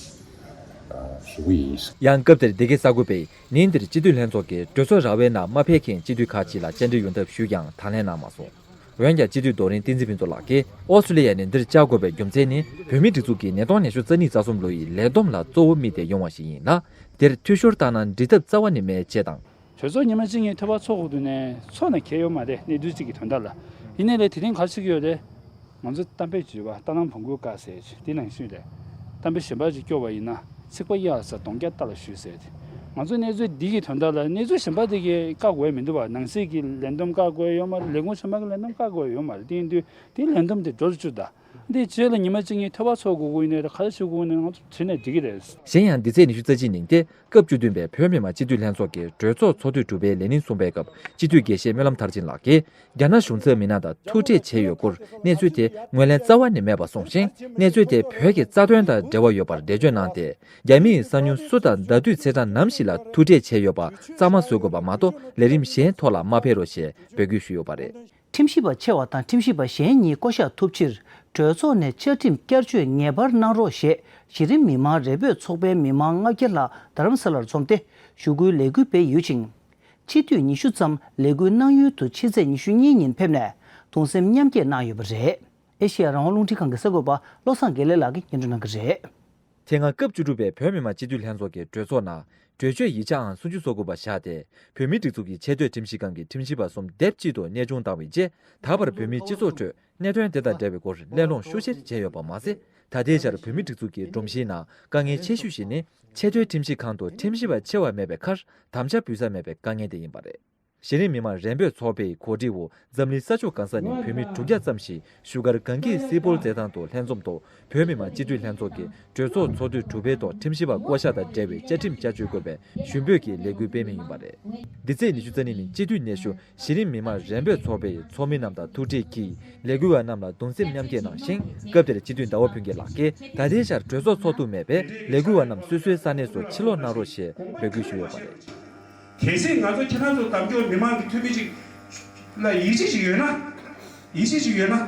ཞུ་གི་ཡིན། ཡང་སྐབས་དེར་སྡེ་དགེ་གསར་འགོད་པས་ཉིན་དེར་སྤྱི་འཐུས་ལྷན་ཚོགས་ཀྱི་གྲོས་ཚོགས་ར་བའི་ནང་མ་ཕེབས་མཁན་སྤྱི་འཐུས་ཁག་ཅིག་ལ་བཅར་འདྲི་ཡོང་ཐབས་ཞུས་ཀྱང་དང་ལེན་གནང་མ་སོང་། འོན་ཀྱང་སྤྱི་འཐུས་རྡོ་རིང་བསྟན་འཛིན་ཕུན་ཚོགས་ལགས་ཀྱིས་ཨོ་སི་ཀྲི་ལི་ཡ་ནས་འདིར་བཅར་དགོས་པའི་རྒྱུ་མཚན་ནི་བོད་མིའི་སྒྲིག་འཛུགས་ཀྱི་ཉིས་སྟོང་ཉི་ཤུ་རྩ་གཉིས་རྩ་གསུམ་ལོ་ཡི་ལས་བསྡོམས་ལ་གཙོ་བོ་དམིགས་ཏེ་ཡོང་བ་ཞིག་ཡིན་ལ། དེར་འཐུས་ཤོར་བཏང་ན་འགྲིག་ཐབས་རྩ་བ་ནས་མེད་ཅེས་དང་། གྲོས་ཚོགས་ཉི་མ་གཅིག་གཉིས་ཐོས་པ་ཚོགས་དགོས་དུས་ནས་ཚོགས་ནས་གལ་ཡོད་མ་རེད། གནས་ཚུལ་གཅིག་གི་དོན་དག་ལ། ཡིན་ནའི་ལས་དེ་རིང་ག་རེ་བྱེད་ཀྱི་ཡོད་རེད། ང་ཚོ་གཏམ་དཔེ་བརྗོད་པ་ལྟ་ན་བོང་གུ་བཀག་ཟེར་གྱི་དེ་ནང་བཞིན་རེད། གཏམ་དཔེ་གཞན་པ་ཅིག་སྐྱོར་བ་ཡིན་ན་ཚིག་པ་གཡར་ས་གདོང་རྒྱ་རྟ་ལ་གཞུས་ཟེར་གྱི། ང་ཚོ་གནས་ཚུལ་འདི་གི་དོན་དག་ལ་གནས་ཚུལ་གཞན་པ་དེ་གས་བཀག་དགོས་ཡ་མི་འདུག་བ། ནང་སྲིད་ཀྱི་ལས་བསྡོམས་བཀག་དགོས་ཡ་ཡོད་མ་རེད། ལས་ཁུངས་གཞན་པ་གི་ལས་བསྡོམས་བཀག་དགོས་ཡ་ཡོད་མ་རེད། དེ་ཡིན་དུས་དེའི་ལས་བསྡོམས་དེ་འགྲོ་རུ་བཅུག་ད། འདི་རྗེས་ལ་ཉི་མ་གཅིག་གཉིས་ཐོས་པ་ཚོགས་དགོས་ཀྱི་ཡིན་ནའི་རེད། ག་རེ་བྱེད་དགོས་ཀྱི་ཡིན་ནའི་ང་ཚོ་བྲིས་ནས་འགྲིག་གི་རེད། གཞན་ཡང་འདི་ཚེས་ཉི་ཤུ་རྩ་གཅིག་ཉིན་ཏེ་སྐབས་བཅུ་བདུན་པའི་བོད་མི་མང་སྤྱི་འཐུས་ལྷན་ཚོགས་ཀྱི་གྲོས་ཚོགས་ཚོགས་དུས་དྲུག་པའི་ལས་ཉིན་གསུམ་པའི་སྐབས་སྤྱི་འཐུས་དགེ་བཤེས་སྨོན་ལམ་མཐར་ཕྱིན་ལགས་ཀྱིས་རྒྱ་ནག་གཞུང་ཚབ་མི་སྣ་དང་ཐུག་འཕྲད་བྱས་ཡོད་སྐོར་གནས་ཚུལ་དེ་ངོས་ལེན་རྩ་བ་ནས་མེད་པ་གསུངས་ཤིང་། གནས་ཚུལ་དེ་བོད་ཀྱི་རྩ་དོན་དང་འབྲེལ་བ་ཡོད་པར་འགྲེལ་བརྗོད་གནང་སྟེ། རྒྱ་མིས་གསང་ཉུལ་སུ་དང་ཟླ་དུས་ཚེས་གྲངས་ནམ་ཞིག་ལ་ཐུག་འཕྲད་བྱས་ཡོད་པ་གཙང་མ་བཟོ་དགོས་པ་མ་གཏོགས་ལས་རིམ་གཞན་ཐོག་ལ་མ་ཕེབས་རོགས་ཞེས་འབོད་སྐུལ་ཞུས་ཡོད་པ་རེད། ཁྲིམས་ཞིབ་པ་ཆེ་བ་དང་ཁྲིམས་ཞིབ་པ་གཞན་གཉིས་བསྐོ་གཞག་ཐུབ་ཕྱིར་གྲོས་ཚོགས་ནས་བཅའ་ཁྲིམས་བསྐྱར་བཅོས་ངེས་པར་གནང་རོགས་ཞེས་གཞི་རིམ་མི་མང་རེ་འབོད་ཚོགས་པའི་མི་མང་ལྔ་བརྒྱ་ལྷག་རྡ་རམ་ས་ལར་འཛོམས་ཏེ་ཞུ་སྐུལ་ལས་འགུལ་སྤེལ་ཡོད་ཅིང་། སྤྱི་འཐུས་ཉི་ཤུ་ཙམ་ལས་འགུལ་གནང་ཡུལ་དུ་ཕྱི་ཚེས་ཉི་ཤུ་གཉིས་ཉིན་ཕེབས་ནས་ གདུང་སེམས་མཉམ་སྐྱེད་གནང་ཡོད་པ་རེད། ཨེ་ཤེ་ཡ་རང་དབང་རླུང་འཕྲིན་ཁང་གི་གསར་འགོད་པ་བློ་བཟང་དགེ་ལེགས་ལགས་ཀྱིས་སྙན་སྒྲོན་གནང་གི་རེད། དེ་སྔ་སྐབས་བཅུ་དྲུག་པའི་བོད་མི་མང་སྤྱི་འཐུས་ལྷན་ཚོགས་ཀྱི་གྲོས་ཚོགས་ནང་གྲོས་ཆོད་ཡིག་ཆ་ཨང་སུམ་ཅུ་སོ་དགུ་པ་བཞག་སྟེ། བོད་མིའི་སྒྲིག་འཛུགས་ཀྱི་ཆེས་མཐོའི་ཁྲིམས་ཞིབ་ཁང་གི་ཁྲིམས་ཞིབ་པ་གསུམ་སྡེབ་གཅིག་ཏུ་གནས་དབྱུང་བཏང་བའི་རྗེས། ད་བར་བོད་མིའི་སྤྱི་ཚོགས་ཁྲོད་གནད་དོན་དེ་དང་འབྲེལ་བའི་སྐོར་གླེང་སློང་ཤུགས་ཆེར་བྱས་ཡོད་པ་མ་ཟད། ད་ལྟའི་ཆར་བོད་མིའི་སྒྲིག་འཛུགས་ཀྱི་སྒྲོམ་གཞིའི་ནང་དཀའ་ངལ་ཆེ་ཤོས་ཤིག་ནི། ཆེས་མཐོའི་ཁྲིམས་ཞིབ་ཁང་དུ་ཁྲིམས་ཞིབ་པ་ཆེ་བ་མེད་པའི་ཁར། དམ་བཅའ་ཕུལ་ས་མེད་པའི་དཀའ་ངལ་དེ་ཡིན་པ་རེད། གཞི་རིམ་མི་མང་རན་པོས་ཚོགས་པའི་གོ་སྒྲིག་འོག་འཛམ་གླིང་ས་ཕྱོགས་གང་ས་ནས་བོད་མི་དྲུག་བརྒྱ་ཙམ་ཞིག་བཞུགས་སྒར་གངས་སྐྱིད་སིལ་སྤོལ་རྩེད་ཐང་དུ་ལྷན་འཛོམས་ཐོག་བོད་མི་མང་སྤྱི་འཐུས་ལྷན་ཚོགས་ཀྱི་གྲོས་ཚོགས་ཚོགས་དུས་དྲུག་པའི་ཐོག་ཁྲིམས་ཞིབ་པ་བསྐོ་གཞག་དང་འབྲེལ་བའི་བཅའ་ཁྲིམས་བསྐྱར་བཅོས་དགོས་པའི་ཞུ་འབོད་ཀྱི་ལས་འགུལ་སྤེལ་མུས་ཡིན་པ་རེད། འདི་ཚེས་ཉི་ཤུ་རྩ་གཉིས་ཉིན་སྤྱི་འཐུས་ཉི་ཤུ་གཞི་རིམ་མི་མང་རན་པོས་ཚོགས་པའི་ཚོགས་མི་རྣམས་དང་ཐུག་འཕྲད་ཀྱིས་ལས་འགུལ་བ་རྣམས་ལ་གདུང་སེམས་མཉམ་སྐྱེད་གནང་ཞིང་། སྐབས་དེར་སྤྱི་འཐུས་ཟླ་བ་ཕུན་སྐྱིད་ལགས་ཀྱིས་ད་ལྟའི་ཆར་གྲོས་ཚོགས་ཚོགས་ཐུབ་མེད་པས་ལས་འགུལ་བ་རྣམས་སོ་སོའི་ས་གནས་སུ་ཕྱིར་ལོག་གནང་རོགས་ཞེས་འབོད་སྐུལ་ཞུས་ཡོད་པ་རེད། གལ་སྲིད་ང་ཚོ་ཁྱེད་རང་ཚོ་འདེམས་སྐྱོར་མི་མང་གི་འཐུས་མི་ཅིག་ལ་ཡིད་ཆེས་ཤིག་ཡོད་ན། ཡིད་ཆེས་ཤིག་ཡོད་ན།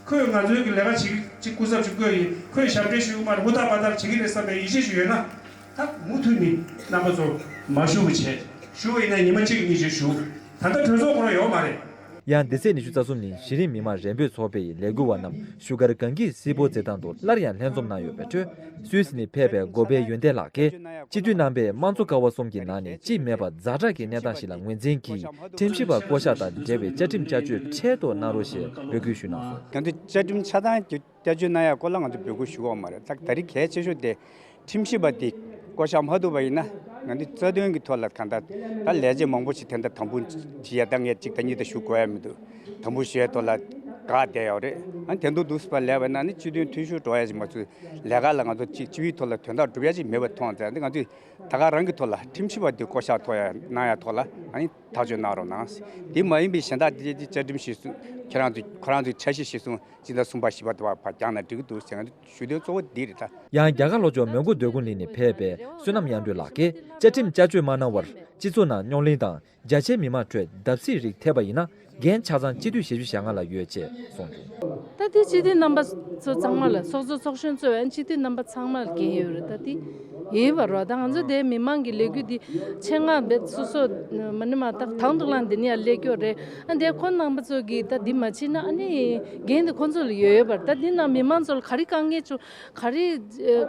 ཁོས་ང་ཚོའི་གི་ལས་ཀ་བྱེད་ཀྱི་ཅིག་སྐུ་ཚབ་ཅིག་བསྐོས་ཡིན། ཁོས་ཞབས་འདྲེན་ཞུ་གི་མ་རེད། ཧུར་ཐག་འབད་ཐག་བྱེད་ཀྱི་རེད་བསམ་པའི་ཡིད་ཆེས་ཤིག་ཡོད་ན། ད་མུ་མཐུད་ནས་རྣམ་པ་ཚོ་མ་ཞུགས་པ་བྱས། ཞུགས་པ་ཡིན་ན་ཉི་མ་གཅིག་གཉིས་ཅིག་ཞུགས། ད་ལྟ་གྲོས་ཚོགས་ཁོ་རང་ཡོད་མ་རེད། ཡང་འདི་ཚེས་ཉི་ཤུ་རྩ་གསུམ་ཉིན་གཞི་རིམ་མི་མང་རན་པོས་ཚོགས་པའི་ལས་འགུལ་བ་རྣམས་བཞུགས་སྒར་གངས་སྐྱིད་སིལ་སྤོལ་རྩེད་ཐང་དུ་སླར་ཡང་ལྷན་འཛོམས་གནང་ཡོད་པའི་ཁྲོད། སུད་སི་ནས་ཕེབས་པའི་གོ་པལ་ཡོན་ཏན་ལགས་ཀྱིས། སྤྱི་འཐུས་རྣམ་པས་དམངས་གཙོ་ཀ་བ་གསུམ་གྱི་ནང་ནས་གཅིག་མེད་པ་ཛ་དྲག་གི་གནས་སྟངས་ཤིག་ལ་ངོས་འཛིན་གྱིས། ཁྲིམས་ཞིབ་པ་བསྐོ་གཞག་དང་འབྲེལ་བའི་བཅའ་ཁྲིམས་བསྐྱར་བཅོས་འཕྲལ་དུ་གནང་རོགས་ཞེས་འབོད་སྐུལ་ཞུས་གནང་སོང་། ད་ལྟ་བཅའ་ཁྲིམས་ཆ་ཚང་བསྐྱར་བཅོས་གནང་ཡག་སྐོར་ལ་ང་ཚོ་འབོད་སྐུལ་ཞུ་གི་ཡོད་མ་རེད། ད་ད་རེས་གལ་ཆེ་ཤོས་དེ་ཁྲིམས་ཞིབ་པ་དེ་བསྐོ་གཞག་མ་ཐུབ་པ་ཡིན་ན། ང་ཚོས་རྩ་དོན་གྱི་ཐོག་ལ་གང་ལྟར་ད་ལས་བྱེད་མང་པོ་ཞིག་དེ་འདྲ་དམ་འབུལ་བྱེད་ཡ། ད་ངས་གཅིག་དང་གཉིས་དང་ཞུ་དགོས་ཡ་མི་འདུག། དམ་འབུལ་ཞུ་ཡའི་ཐོག་ལ་འགག་བསྡད་ཡོད་རེད། ཨ་ནི་དེ་འདུག་འདུག་སེ་ཕར་ལས་པ་ན་ནི་སྤྱི་དོན་འཐུས་ཤོར་འགྲོ་ཡ་ཞིག་མ་ཚུད། ལས་ཀ་ལ་ང་ཚོ་གཅིག་སྤྱི་པའི་ཐོག་ལ་དོན་དག་སྒྲུབ་ཡ་ཞིག་མེད་པ་མཐོང་ཙང་། ཨ་ནི་ང་ཚོས་ད་ག་རང་གི་ཐོག་ལ་ཁྲིམས་ཞིབ་པ་དེ་བསྐོ་གཞག་ཐོག་ཡ་གནང་ཡ་ཐོག་ལ་ཨ་ནི་ཐག་གཅོད་གནང་རོགས་གནང་། དེ་མ་ཡིན་པའི་གཞན་དག་དེ་དེ་བཅའ་ཁྲིམས་གཞིར་བཟུང་ཁྱེད་རང་ཚོ་ཁོ་རང་ཚོའི་འཆར་གཞི་གཞིར་བཟུང་སྤྱི་ཟླ་གསུམ་པ་བཞི་པ་དེ་བར་ཕར་བསྐྱངས་ན་འགྲིག་གི་འདུག་ཟེར། ང་ཚོ་ཞུ་དོན་གཙོ་བོ་འདི་རེད་ད། ཡང་རྒྱ་གར་ལྷོ་ཕྱོགས་མོན་གྷོ་སྡོད་ཁུལ་གླིང་ནས་ཕེབས་པའི་བསོད་ནམས་དབྱངས་སྒྲོན་ལགས་ཀྱིས་བཅའ་ཁྲིམས་བསྐྱར་བཅོས་མ་གནང་བར་སྤྱི་ཚོགས་ནང་རྙོག་གླེང་དང་། རྒྱ་ཆེའི་མི་མང་ཁྲོད་བརྡབ་གསིག་རིགས་ཐེབས་པ་ཡིན་ན། འགན་ཆ་ཚང་སྤྱི་འཐུས་ཞེ་བཅུ་ཞེ་ལྔ་ལ་ཡོད་ཅེས་གསུངས་བྱུང་། ད་དེ་སྤྱི་འཐུས་རྣམ་པ་ཚོ་ཚང་མ་ལ། ཚོགས་གཙོ་ཚོགས་གཞོན་གཙོས་པའི་སྤྱི་འཐུས་རྣམ་པ་ཚང་མ་ལ་འགན་ཡོད་རེད། ད་དེ་ཡིན་པ་རེད། ད་ང་ཚོ་དེ་མི་མང་གི་ལས་འགུལ་འདི་ཆེད་མངགས་འབད་སོ་སོ་མ་ནི་མ་ད་དང་དུ་བླངས་འདི་ནས་ཡར་སླེབས་ཀྱི་ཡོད་རེད། ཨ་འདི་ཁོང་རྣམ་པ་ཚོ་གིས་ད་འདི་མ་བྱས་ན་ཨ་ནི་འགན་འདི་ཁོང་ཚོ་ལ་ཡོད་ཡོད་པ་རེད། ད་འདི་ནང་མི་མང་ཚོ་ལ་ག་རེ་དཀའ་ངལ་བྱུང་། ག་རེ་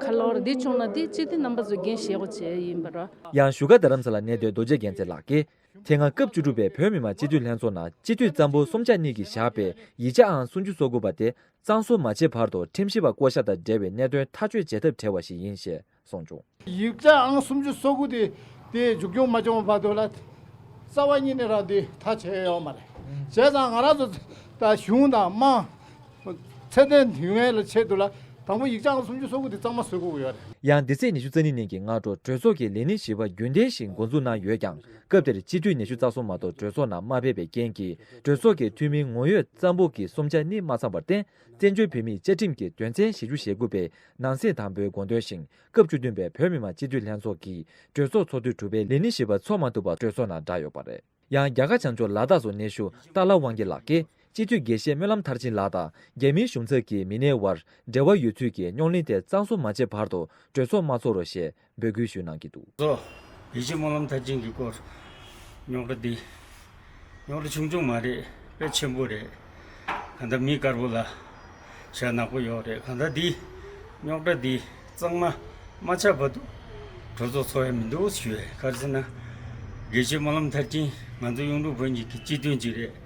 ག་ལོར་འདི་བྱུང་ན་འདི་སྤྱི་འཐུས་རྣམ་པ་ཚོ་འགན་བཞེས་དགོས་བྱས་ཡིན་པ་རེད། ཡང་བཞུགས་སྒར་རྡ་རམ་ས་ལ་གནས་སྡོད་རྡོ་རྗེ་རྒྱལ་མཚན་ལགས་ཀྱིས། དེ་སྔ་སྐབས་བཅུ་དྲུག་པའི་བོད་མི་མང་སྤྱི་འཐུས་ལྷན་ཚོགས་ནང་སྤྱི་འཐུས་གཙང་པོ་གསུམ་ཆ་གཉིས་ཀྱིས་བཞག་པའི་ཡིག་ཆ་ཨང་སུམ་ཅུ་སོ་དགུ་པ་དེ་གཙང་བཟོ་མ་བྱས་བར་དུ་ཁྲིམས་ཞིབ་པ་བསྐོ་གཞག་དང་འབྲེལ་བའི་གནད་དོན་ཐག་གཅོད་བྱེད་ཐབས་བྲལ་བ་ཞིག་ཡིན་ཞེས་གསུངས་བྱུང་། ཡིག་ཆ་ཨང་སུམ་ཅུ་སོ་དགུ་དེ་དེ་མཇུག་སྐྱོང་མ་བྱུང་བར་དུ་ལ་རྩ་བ་ཉིད་ནས་རང་དེ་ཐག་བཅད་ཡོད་མ་རེད། བྱས་ཙང་ང་རང་ཚོ་ད་གཞུང་དང་དམངས་ཚད་ལྡན་ཡོང་ཡས་ལ་ཆེད་དུ་ལ་དང་པོ་ཡིག་ཆ་ཨང་སུམ་ཅུ་སོ་དགུ་དེ་གཙང་མ་བཟོ་དགོས་ཀྱི་ཡོད་རེད། ཡང་འདི་ཚེས་ཉི་ཤུ་རྩ་གཉིས་ཉིན་གྱི་སྔ་དྲོ་གྲོས་ཚོགས་ཀྱི་ལས་སྣེ་བཞི་པ་རྒྱུན་ལྡན་བཞིན་འགོ་འཛུགས་གནང་ཡོད་ཀྱང་། སྐབས་དེར་སྤྱི་འཐུས་ཉི་ཤུ་རྩ་གསུམ་མ་གཏོགས་གྲོས་ཚོགས་ནང་མ་ཕེབས་པའི་རྐྱེན་གྱིས། གྲོས་ཚོགས་ཀྱི་འཐུས་མི་ངོ་ཡོད་གཙང་པོ་གི་གསུམ་ཆ་གཉིས་མ་ཚང་བར་བརྟེན། བཙན་བྱོལ་བོད་མིའི་བཅའ་ཁྲིམས་ཀྱི་དོན་ཚན་ཞེ་དགུ་པའི་ནང་གསེས་དང་པོའི་དགོངས་དོན་བཞིན། སྐབས་བཅུ་བདུན་པའི་བོད་མི་མང་སྤྱི་འཐུས་ལྷན་ཚོགས་ཀྱིས་གྲོས་ཚོགས་ཚོགས་དུས་དྲུག་པའི་ལས་སྣེ་བཞི་པ་ཚོགས་མ་ཐུབ་པར་གྲོས་ཚོགས་ནང་བསྡད་ཡོད་པ་རེད། ཡང་རྒྱ་གར་བྱང་ཕྱོགས་ལ་དྭགས་སུ་གནས་བཞུགས་ཏཱ་ལ་དབང་རྒྱལ་ལགས་ཀྱིས། སྤྱི་འཐུས་དགེ་བཤེས་སྨོན་ལམ་མཐར་ཕྱིན་ལགས་དང་རྒྱ་མིའི་གཞུང་ཚབ་ཀྱི་མི་སྣའི་དབར་འབྲེལ་བ་ཡོད་ཚུལ་གྱི་རྙོག་གླེང་དེ་གཙང་བཟོ་མ་བྱས་བར་དུ་གྲོས་ཚོགས་མ་ཚོགས་རོགས་ཞེས་འབོད་སྐུལ་ཞུས་གནང་གི་འདུག། སོ། དགེ་བཤེས་སྨོན་ལམ་མཐར་ཕྱིན་གྱི་སྐོར་རྙོག་དྲ་འདི་རྙོག་དྲ་ཆུང་ཆུང་མ་རེད། དཔེ་ཆེན་པོ་རེད། གང་ལྟར་མི་དཀར་པོ་ལ་ཞེ་དྲག་ནག་པོ་ཡོད་རེད། གང་ལྟར་འདི་རྙོག་དྲ་འདི་གཙང་མ་མ་ཆགས་བར་དུ་གྲོས་ཚོགས་ཚོགས་ཡ་མི་འདུག་ཞུ་བས། ག་རེ་ཟེར་ན་དགེ་བཤེས་སྨོན་ལམ་མཐར་ཕྱིན་ང་ཚོ་གཡུང་དྲུང་བོན་གྱི་སྤྱི་དོན་ཅིག་རེད།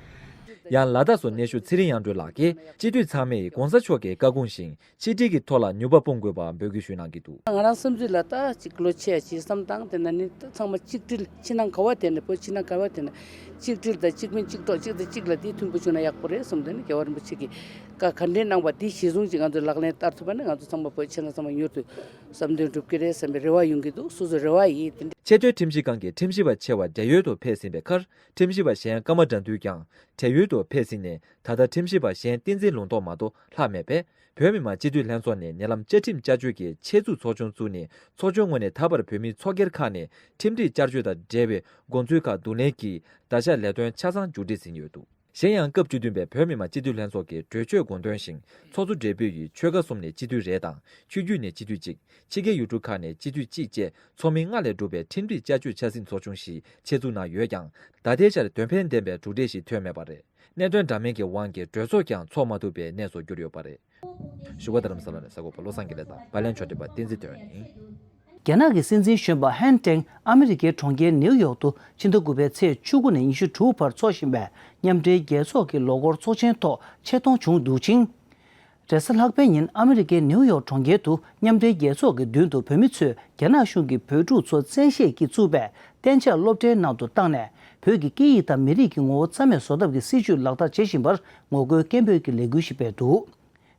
ཡང་ལ་དྭགས་སུ་གནས་བཞུགས་ཚེ་རིང་དབྱངས་སྒྲོན་ལགས་ཀྱིས་སྤྱི་འཐུས་ཚང་མས་གོང་ས་མཆོག་གི་བཀའ་དགོངས་བཞིན་ཆིག་སྒྲིལ་གྱི་ཐོག་ལ་ནུས་པ་སྤུངས་དགོས་པ་འབོད་སྐུལ་ཞུས་གནང་གི་འདུག། ང་རང་བསམ་ཚུལ་ལ་ད་ཅིག་བློ་ཆེ་ཡ་ཅིག་བསམ་སྟངས་དེ་ན་ནི་ད་ཚང་མ་གཅིག་སྒྲིལ་ཕྱི་ནང་ག་བ་དེ་ན་བོད་ཕྱི་ནང་ག་བ་དེ་ན་གཅིག་སྒྲིལ་དང་གཅིག་མིན་གཅིག་གྲོགས་གཅིག་དང་གཅིག་ལ་དེ་མཐུན་པོ་བྱུང་ན་ཡག་པོ་རེད་བསམ། དེ་ནི་རྒྱལ་བ་རིན་པོ་ཆེ་གིས་བཀའ་ག་འདྲའི་གནང་བ་དེ་གཞི་བཟུང་ཅིག་ང་ཚོ་ལག་ལེན་བསྟར་ཐུབ་པ་ན་ང་ཚོ་ཚང་མ་བོད་ཕྱི་ནང་ཚང་མ་མྱུར་དུ་བསམ་དོན་འགྲུབ་ཀྱི་རེད་བསམ་པའི་རེ་བ་ཡོང་གི་འདུག། སོ་སོའི་རེ་བ་ཡིན། དེ་འདྲ། ཆེས་མཐོའི་ཁྲིམས་ཞིབ་ཁང་གི་ཁྲིམས་ཞིབ་པ་ཆེ་བ་བགྲེས་ཡོལ་དུ་ཕེབས་ཟིན་པའི་ཁར། ཁྲིམས་ཞིབ་པ་གཞན་ཀརྨ་དགྲ་འདུལ་ཀྱང་བགྲེས་ཡོལ་དུ་ཕེབས་ཟིན་ནས། ད་ལྟ་ཁྲིམས་ཞིབ་པ་གཞན་བསྟན་འཛིན་ལུང་རྟོགས་མ་གཏོགས་ལྷག་མེད་པས། བོད་མི་མང་སྤྱི་འཐུས་ལྷན་ཚོགས་ནས་ཉེ་ལམ་བཅའ་ཁྲིམས་བསྐྱར་བཅོས་ཀྱི་ཆེད་འཛུགས་ཚོགས་ཆུང་བཙུགས་ནས། ཚོགས་ཆུང་ངོས་ནས་ད་བར་བོད་མིའི་ཚོགས་སྒེར་ཁག་ནས་ཁྲིམས་སྒྲིག་བསྐྱར་བཅོས་དང་འབྲེལ་བའི་དགོངས་ཚུལ་ཁག་བསྡུ་ལེན་གྱིས་ད་ཆ་ལས་དོན་ཆ་ཚང་མཇུག་སྒྲིལ་ཟིན་ཡོད་འདུག། གཞན་ཡང་སྐབས་བཅུ་བདུན་པའི་བོད་མི་མང་སྤྱི་འཐུས་ལྷན་ཚོགས་ཀྱི་གྲོས་ཆོད་དགོངས་དོན་བཞིན། ཚོགས་གཙོ་སྦྲེལ་པོ་ཡིས་ཆོལ་ཁ་གསུམ་ནས་སྤྱི་འཐུས་རེ་དང་། ཆོས་བརྒྱུད་ནས་སྤྱི་འཐུས་གཅིག་ཕྱི་རྒྱལ་ཡུལ་གྲུ་ཁག་ནས་སྤྱི་འཐུས་གཅིག་བཅས་ཚོགས་མི་ལྔ་ལས་གྲུབ་པའི་ཁྲིམས་སྒྲིག་བསྐྱར་བཅོས་འཆར་ཟིན་ཚོགས་ཆུང་ཞིག་ཆེད་འཛུགས་གནང་ཡོད་ཀྱང་། ད་ལྟའི་ཆར་དོན་ཕན་ལྡན་པའི་གྲུབ་འབྲས་ཤིག་ཐོན་མེད་པ་རེད། གནད་དོན་འདྲ་མིན་གྱི་དབང་གིས་གྲོས་ཚོགས་ཀྱང་ཚོགས་མ་ཐུབ་པའི་གནས་སུ་གྱུར་ཡོད་པ་རེད། བཞུགས་སྒར་རྡ་རམ་ས་ལ་ནས་གསར་འགོད་པ་བློ་བཟང་དགེ་ལེགས་དང་། པར་ལེན་ཕྱོགས་སྒྲིག་པ་བསྟན་འཛིན་དོན་ཡིན། རྒྱ་ནག་གི་སྲིད་འཛིན་གཞོན་པ་ཧན་ཀྲེང་ཨ་མི་རི་ཀའི་གྲོང་ཁྱེར་ནེའུ་ཡོག་ཏུ་ཕྱི་ཟླ་དགུ་པའི་ཚེས་བཅུ་དགུ་ནས་ཉི་ཤུ་དྲུག་བར་འཚོགས་བཞིན་པའི་མཉམ་འབྲེལ་རྒྱལ་ཚོགས་ཀྱི་ལོ་འཁོར་ཚོགས་ཆེན་ཐོག་ཆེ་མཐོང་བྱུང་འདུག་ཅིང་། རེས་གཟའ་ལྷག་པའི་ཉིན་ཨ་མི་རི་ཀའི་ནེའུ་ཡོག་གྲོང་ཁྱེར་དུ་མཉམ་འབྲེལ་རྒྱལ་ཚོགས་ཀྱི་མདུན་དུ་བོད་མི་ཚོས་རྒྱ་ནག་གཞུང་གིས་བོད་ཕྲུག་ཚོ་བཙན་ཤེད་ཀྱིས་བཙུགས་པའི་གཏན་འཇགས་སློབ་གྲྭའི་ནང་དུ་བཏང་ནས། བོད་ཀྱི་སྐད་ཡིག་དང་མི་རིགས་ཀྱི་ངོ་བོ་རྩ་མེད་བཟོ་ཐབས་ཀྱི་སྲིད་བྱུས་ལག་བསྟར་བྱེད་བཞིན་པར་ངོ་རྒོལ་སྐད་འབོད་ཀྱི་ལས་འགུལ་ཞིག་སྤེལ་འདུག་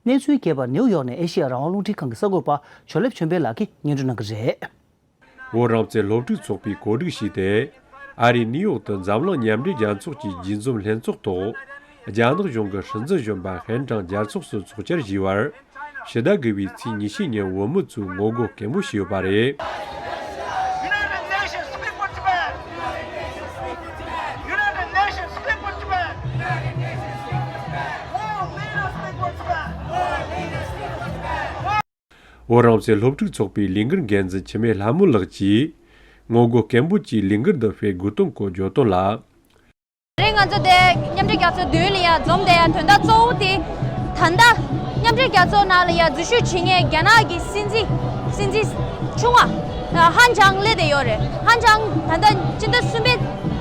གནས་ཚུལ་རྒྱས་པར་ནེའུ་ཡོག་ནས་ཨེ་ཤེ་ཡ་རང་དབང་རླུང་འཕྲིན་ཁང་གི་གསར་འགོད་པ་ཇོ་ལེབ་ཆོས་འཕེལ་ལགས་ཀྱིས་སྙན་སྒྲོན་གནང་གི་རེད། བོད་རང་བཙན་སློབ་ཕྲུག་ཚོགས་པས་གོ་སྒྲིག་བྱས་ཏེ། ཨ་རིའི་ནིའུ་ཡོག་ཏུ་འཛམ་གླིང་མཉམ་འབྲེལ་རྒྱལ་ཚོགས་ཀྱི་རྒྱས་འཛོམས་ལྷན་ཚོགས་ཐོག་རྒྱ་ནག་གཞུང་གི་སྲིད་འཛིན་གཞོན་པ་ཧན་ཀྲང་རྒྱལ་ཚོགས་སུ་ཚོགས་བཅར་ཞུས་པར། ཕྱི་ཟླ་དགུ་པའི་ཚེས་ཉི་ཤུ་ཉིན་བོད་མི་ཚོས་ངོ་རྒོལ་སྐད་འབོད་བྱས་ཡོད་པ་རེད། United Nations, speak for Tibet! United Nations, speak for Tibet! World leaders, speak for Tibet! བོད་རང་བཙན་སློབ་ཕྲུག་ཚོགས་པའི་ལས་འགུལ་འགན་འཛིན་འཆི་མེད་ལྷ་མོ་ལགས་ཀྱིས། ངོ་རྒོལ་སྐད་འབོད་ཀྱི་ལས་འགུལ་འདི་སྤེལ་དགོས་དོན་སྐོར་བརྗོད་དོན་ལ། དེ་རིང་ང་ཚོ་དེ་མཉམ་འབྲེལ་རྒྱལ་ཚོགས་མདུན་ལ་ཡ་འཛོམས་བསྡད་ཡ་དོན་དག་གཙོ་བོ་དེ། ད་ལྟ་མཉམ་འབྲེལ་རྒྱལ་ཚོགས་ནང་ལ་ཡ་འཛུལ་ཞུགས་བྱེད་མཁན་རྒྱ་ནག་གི་སྲིད་འཛིན། སྲིད་འཛིན་ཆུང་བ་ཧན་ཅང་སླེབས་བསྡད་ཡོད་རེད། ཧན་ཅང་ད་ལྟ་སྤྱི་ཟླ་གསུམ་པའི་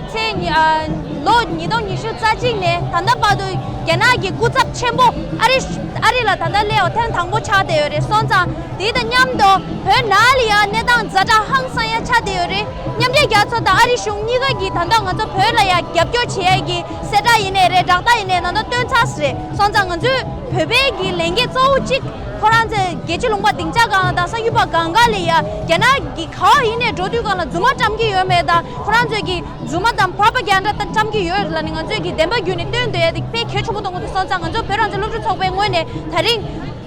ཚེས་ཉི་ཨ། ལོ་ཉིས་སྟོང་ཉི་ཤུ་རྩ་གཅིག་ནས་ད་ལྟ་བར་དུ་རྒྱ་ནག་གི་སྐུ་ཚབ་ཆེན་པོ་ཨ་རི་ཨ་རི་ལ་ད་ལྟ་སླེབས་པ་ཐེངས་དང་པོ་ཆགས་བསྡད་ཡོད་རེད། སོང་ཙང་དེ་དང་མཉམ་དུ་བོད་ནང་ལ་ཡང་གནས་སྟངས་ཛ་དྲག་ཧང་སང་ཡ་ཆགས་བསྡད་ཡོད་རེད། མཉམ་འབྲེལ་རྒྱལ་ཚོགས་དང་ཨ་རི་གཞུང་གཉིས་ཀ་གིས་ད་ལྟ་ང་ཚོ་བོད་ལ་ཡང་རྒྱབ་སྐྱོར་བྱེད་ཡ་གི་གསལ་བསྒྲགས་ཡིན་ནའི་རེད། བསྒྲགས་གཏམ་ཡིན་ནའི་ད་ལྟ་བཏོན་ཚར་ས་རེད། སོང་ཙང་ང་ཚོས་བོད་པའི་གི་ལས་འགན་གཙོ་བོ་གཅིག་ཁོ་རང་ཚོའི་རྒྱལ་སྤྱི་ལུང་པ་སྡིངས་ཆ་སྒང་ལ་དང་གསར་འགྱུར་པ་སྒང་ག་ལ་ཡ་རྒྱ་ནག་གི་ག་བ་ཡིན་ནའི་འགྲོ་དུས་སྒང་ལ་རྫུན་མ་བཀྲམ་གྱི་ཡོད་མེད་དང་ཁོ་རང་ཚོའི་གི་རྫུན་མ་དང་པོ་རོ་པ་གན་ཌ་ད་བཀྲམ་གྱི་ཡོད་ལབ་ནས་ང་ཚོས་ཀྱི་བདེན་པ་བརྒྱུད་ནས་སྟོན་འདོད་ཡ་དེ་དཔེ་གལ་ཆེན་པོ་མཐོང་གི་འདུག་སོང་ཙང་ང་ཚོ་བོད་རང་བཙན་སློབ་ཕྲུག་ཚོགས་པའི་ངོས་ནས་ད་རིང་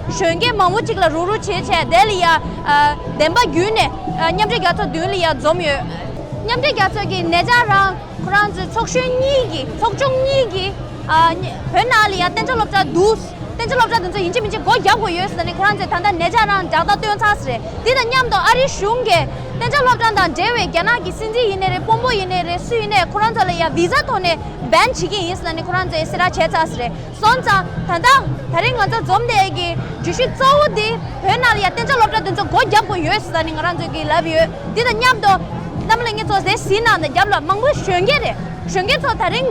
གཞོན་སྐྱེས་མང་པོ་ཅིག་ལ་རོགས་རོགས་བྱས་བྱས་དེ་ལ་ཡ་ཨ། བདེན་པ་བརྒྱུད་ནས་ཨ། མཉམ་འབྲེལ་རྒྱལ་ཚོགས་མདུན་ལ་ཡ་འཛོམས་ཡོད། མཉམ་འབྲེལ་རྒྱལ་ཚོགས་ཀྱི་ནེ་ཇ་རང་ཁོ་རང་ཚོའི་ཚོགས་གཞོན་གཉིས་ཀྱིས་ཚོགས་ཆུང་གཉིས་ཀྱིས་ཨ། བོད་ནང་ལ་ཡ་གཏན་འཇགས་སློབ་གྲྭ་འདུག་གཏན་འཇགས་སློབ་གྲྭ་དེ་ཚོ་ཡིན་གཅིག་མིན་གཅིག་སྒོ་རྒྱག་དགོས་ཡོད་ཟེར་ནས་ཁོ་རང་ཚོས་ད་ལྟ་ནེ་ཇ་རང་བསྒྲགས་གཏམ་བཏོན་ཚར་ས་རེད། དེ་དང་མཉམ་དུ་ཨ་རིའི་གཞུང་གིས་གཏན་འཇགས་སློབ་གྲྭ་དང་འབྲེལ་བའི་རྒྱ་ནག་གི་སྲིད་འཛིན་ཡིན་ནའི་རེད། དཔོན་པོ་ཡིན་ནའི་རེད། སུ་ཡིན་ནའི་ཁོ་རང་ཚོ་ལ་ཡ་བི་ཟ་ཐོག་ནས་བྷན་བྱེད་ཀྱི་ཡིན་ཟེར་ནས་ཁོ་རང་ཚོས་གསལ་བསྒྲགས་བྱས་ཚར་ས་རེད། སོང་ཙང་ད་ལྟ་ད་རིང་ང་ཚོ་འཛོམས་བསྡད་ཀྱི་བརྗོད་གཞི་གཙོ་བོ་དེ་བོད་ནང་ལ་ཡ་གཏན་འཇགས་སློབ་གྲྭ་དེ་ཚོ་སྒོ་རྒྱབ་དགོས་ཡོད་ཟེར་ནས་ང་རང་ཚོས་ཀྱིས་ལབ་ཡོད། དེ་དང་མཉམ་དུ་རྣམ་པ་ལྷན་རྒྱས་ཚོ་དེ་གཟིགས་གནང་དང་། རྒྱབ་ལ་མང་པོ་གཞོན་སྐྱེས་རེད། གཞོན་སྐྱེས་ཚོ་ད་རིང་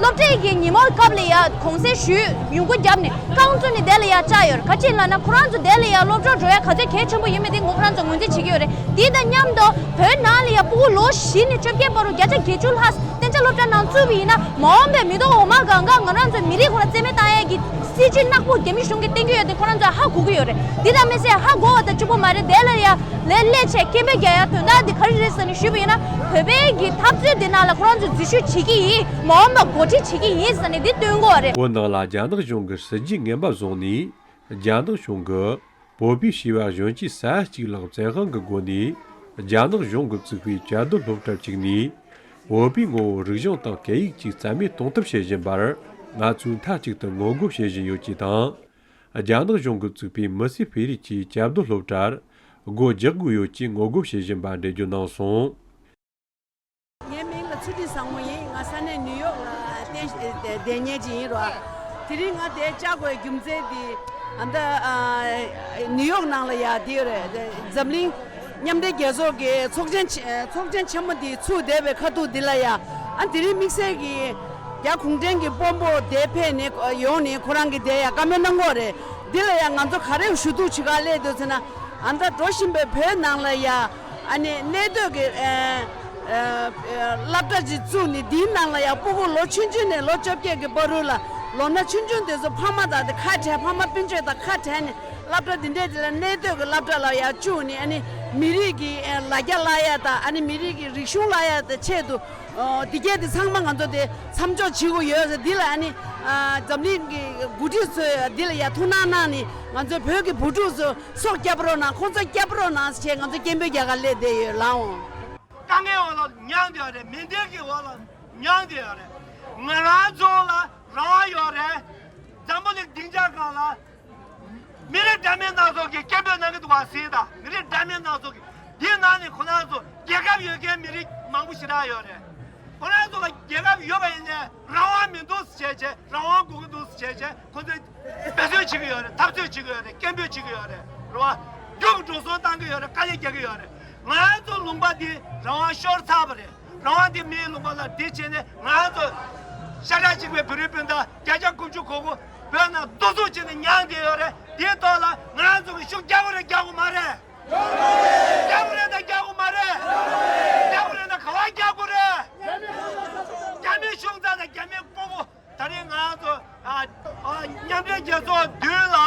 སློབ་གྲྭའི་གི་ཉིན་མོའི་སྐབས་ལ་ཡ་གུང་སེང་ཞུས། ཡོང་སྒོ་བརྒྱབ་ནས་རྐང་བཙུགས་ནས་དེ་ལ་ཡ་བཅར་ཡོད་རེད། ག་ཅི་ལབ་ན་ཁོ་རང་ཚོ་དེ་ལ་ཡ་སློབ་གྲྭར་འགྲོ་ཡ་ག་ཚོད་གལ་ཆེན་པོ་ཡིན་མིན་དེ་ངོ་ཁོ་རང་ཚོ་ངོས་འཛིན་བྱེད་ཀྱི་ཡོད་རེད། དེ་དང་མཉམ་དུ་བོད་ནང་ལ་ཡ་སྤུ་གུ་ལོ་བཞི་ནས་བཅོ་བརྒྱད་བར་དུ་བརྒྱ་ཆ་བརྒྱད་ཅུ་ལྷག་གཏན་འཇགས་སློབ་གྲྭ་ནང་བཙུགས་པ་ཡིན་ན་མ་འོངས་པའི་མི་ཐོག་འོག་མ་སྒང་ག་ང་རང་ཚོའི་མི་རིགས་ཁོ་རང་རྩིས་མེད་བཏང་ཡས་ཀྱི་སྲིད་བྱུས་ནག་པོ་རྒྱ་མི་གཞུང་གིས་བསྟན་གྱི་ཡོད་དེ་ཁོ་རང་ཚོས་ཧ་གོ་གི་ཡོད་རེད། འདི་ལྟར་མི་ཚད་ཧ་གོ་བ་དང་གཅིག་པོ་མ་རེད། དེ་ལ་ཡ་ལས་སླེབས་བྱས་སྐད་འབོད་རྒྱག་ཡ་དོན་དག་འདི་ག་རེ་རེད་ཟེར་ནས་ཞུས་པ་ཡིན་ན། བོད་པའི་གི་འཐབ་རྩོད་འདི་ནང་ལ་ཁོ་རང་ཚོས་འཛུལ་ཞུགས་བྱེད་ཀྱི་ཡིན། མ་འོངས་པ་འགོ་ཁྲིད་བྱེད་ཀྱི་ཡིན་ཟེར་ནས་འདི་སྟོན་གྱི་ཡོད་རེད། བོད་ནང་ལ་རྒྱ་ནག་གཞུང་གི་སྲིད་ཇུས་ངན་པ་བཟུང་ནས་རྒྱ་ནག་གཞུང་གི་བོད་པའི་བྱིས་པ་གཞོན་སྐྱེས་ས་ཡ་གཅིག་ལྷག་བཙན་དབང་གི་སྒོ་ནས་རྒྱ་ནག་གཞུང་གིས་བཙུགས་པའི་བཅའ་སྡོད་སློབ་གྲྭར་བཅུག་ནས་བོད་པའི་ངོ་བོ་རིག་གཞུང་དང་སྐད་ཡིག་བཅས་རྩ་མེད་གཏོང་ཐབས་བྱེད་བཞིན་པར་ང་ཚོས་མཐའ་གཅིག་ཏུ་ངོ་རྒོལ་བྱེད་བཞིན་ཡོད་ཅེས་དང་། རྒྱ་ནག་གཞུང་གིས་བཙུགས་པའི་མི་སེར་སྤེལ་རེས་ཀྱི་བཅའ་སྡོད་སློབ་གྲྭར་སྒོ་རྒྱག་དགོས་ཡོད་ཅེས་ངོ་རྒོལ་བྱེད་བཞིན་པ་འགྲེལ་བརྗོད་གནང་སོང་། ངའི་མིང་ལ་ཚུལ་ཁྲིམས་བཟང་མོ་ཡིན། ང་ས་གནས་ནིའུ་ཡོག་ལ་བསྡད་བསྡད་མཁན་ཅིག་ཡིན་རོ། དེ་རིང་ང་འདིར་བཅར་དགོས་རྒྱུ་མཚན་དེ་ཨ་ད་ཨ་ནིའུ་ཡོག་ནང་ལ་ཡ་དེ་རེད། འཛམ་གླིང་མཉམ་འབྲེལ་རྒྱལ་ཚོགས་ཀྱི་ཚོགས་ཆེན་ཆེ་ཚོགས་ཆེན་ཆེན་མོ་དེ་ཚུགས་བསྡད་པའི་ཁ་ཐུག་འདི་ལ་ཡ་ཨ་དེ་རིང་དམིགས་བསལ་གྱི་རྒྱ་གུང་ཁྲན་གྱི་དཔོན་པོ་དེ་ཕེབས་ནས་ཡོང་ནས་ཁོ་རང་གིས་དེ་ཡ་བཀའ་མོལ་གནང་གི་ཡོད་རེད། འདི་ལ་ཡ་ང་ཚོ་ག་རེ་ཞུ་གཏུག་བྱེད་ག་སླེབས་འདུག་ཟེར་ན། ཨ་ད་འགྲོ་བཞིན་པའི་བོད་ནང་ལ་ཡ་ཨ་ནི་གནས་སྡོད་ཀྱི་ཨ་ཨ་སློབ་གྲྭ་ཅིག་བཙུགས་ནས་འདིའི་ནང་ལ་ཡ་སྤུ་གུ་ལོ་ཆུང་ཆུང་ནས་ལོ་བཅོ་བརྒྱད་ཀྱི་བར་དུ་ལ་ལོ་ན་ཆུང་ཆུང་དེ་ཚོ་ཕ་མ་དང་དེ་ཁ་བྲལ། ཕ་མ་སྤུན་མཆེད་དང་ཁ་བྲལ་ནས་སློབ་གྲྭ་འདི་འདྲའི་དེ་ལ་གནས་སྡོད་ཀྱི་སློབ་གྲྭ་ལ་ཡ་བཅུག་ནས་ཨ་ནི་མི་རིགས་ཀྱི་ཨ་ལ་རྒྱ་བསླབ་ཡ་དང་ཨ་ནི་མི་རིགས་ཀྱི་རིག་གཞུང་བསླབ་ཡ་དང་ཆེད་དུ་ཨོ་འདི་གས་དེ་ཚང་མ་ང་ཚོ་དེ་མཚམས་འཇོག་བྱེད་དགོས་ཡོད་ཟེར། འདི་ལ་ཨ་ནི་ཨ་འཛམ་གླིང་གི་འགོ་ཁྲིད་ཚོས་འདི་ལ་ཡ་ཐུགས་སྣང་གནང་ནས་ང་ཚོ་བོད་ཀྱི་བུ་ཕྲུག་ཚོ་སྲོག་སྐྱབས་རོགས་གནང་། ཁོང་ཚོ་སྐྱབས་རོགས་གནང་ཞེས་ང་ཚོ་སྐད་འབོད་རྒྱག་ག་སླེབས་བསྡད་ཡོད་ལགས་འོང་། དཀའ་ངལ་འོག་ལ་མྱངས་བསྡད་ཡོད་རེད། མི་འདོད་ཀྱི་འོག་ལ་མྱངས་བསྡད་ཡོད་རེད། ང་རང་ཚོ་ལ་ འདྲ་མིན་སྣ་ཚོགས་ཀྱི་སྐད་འབོད་གནང་གི་འདུག་པ་གཟིགས་དང་། མི་རིགས་འདྲ་མིན་སྣ་ཚོགས་ཀྱི། འདིའི་ནང་ནས་ཁོ་རང་ཚོ་རྒྱལ་ཁབ་ཡོད་མཁན་མི་རིགས་མང་པོ་ཞེ་དྲག་ཡོད་རེད། ཁོ་རང་ཚོ་ལ་རྒྱལ་ཁབ་ཡོད་པ་ཡིན་ནའི་རང་དབང་མི་འདུག་ཟེར་བྱས་བྱས། རང་དབང་དགོས་ཀྱི་འདུག་ཟེར་བྱས་བྱས། ཁོ་ཚོས་འབད་བརྩོན་བྱེད་ཀྱི་ཡོད་རེད། འཐབ་རྩོད་བྱེད་ཀྱི་ཡོད་རེད། སྐད་འབོད་བྱེད་ཀྱི་ཡོད་རེད། རེད་བ། མགྱོགས་འགྲོ་སོང་བཏང་གི་ཡོད་རེད། དཀའ་ལས་རྒྱག་གི་ཡོད་རེད། ང་ཚོ་ལུང་པ་འདི་རང་དབང་ཤོར་ཚར་བ་རེད། རང་དབང་འདི་མིའི་ལུང་པ་ལ་འདི་བྱས་ནས། ང་ཚོ་ཤ་ཁྲག་གཅིག་པའི་བོད་རིགས་སྤུན་ཟླ་བརྒྱ་ཆ་དགུ་བཅུ་གོ་དགུ་བོད་ནང་གདུག་རྩུབ་བྱས་ནས་མྱངས་བསྡད་ཡོད་རེད། དེའི་ཐོག་ལ་ང་ཚོ་གིས་ཤུགས་རྒྱག་དགོས་རེད། རྒྱག་དགོས་མ་རེད། རྒྱག་དགོས་རེད་དང་རྒྱག་དགོས་མ་རེད། རྒྱག་དགོས་རེད་དང་ག་བ་རྒྱག་དགོས་རེད། རྒྱ་མི་གཞུང་ཚབ་དང་རྒྱ་མིའི་སྤོ་བོ། ད་རེས་ང་ཚོ་ཨ་ཨ་མཉམ་འབྲེལ་རྒྱལ་ཚོགས་མདུན་ལ།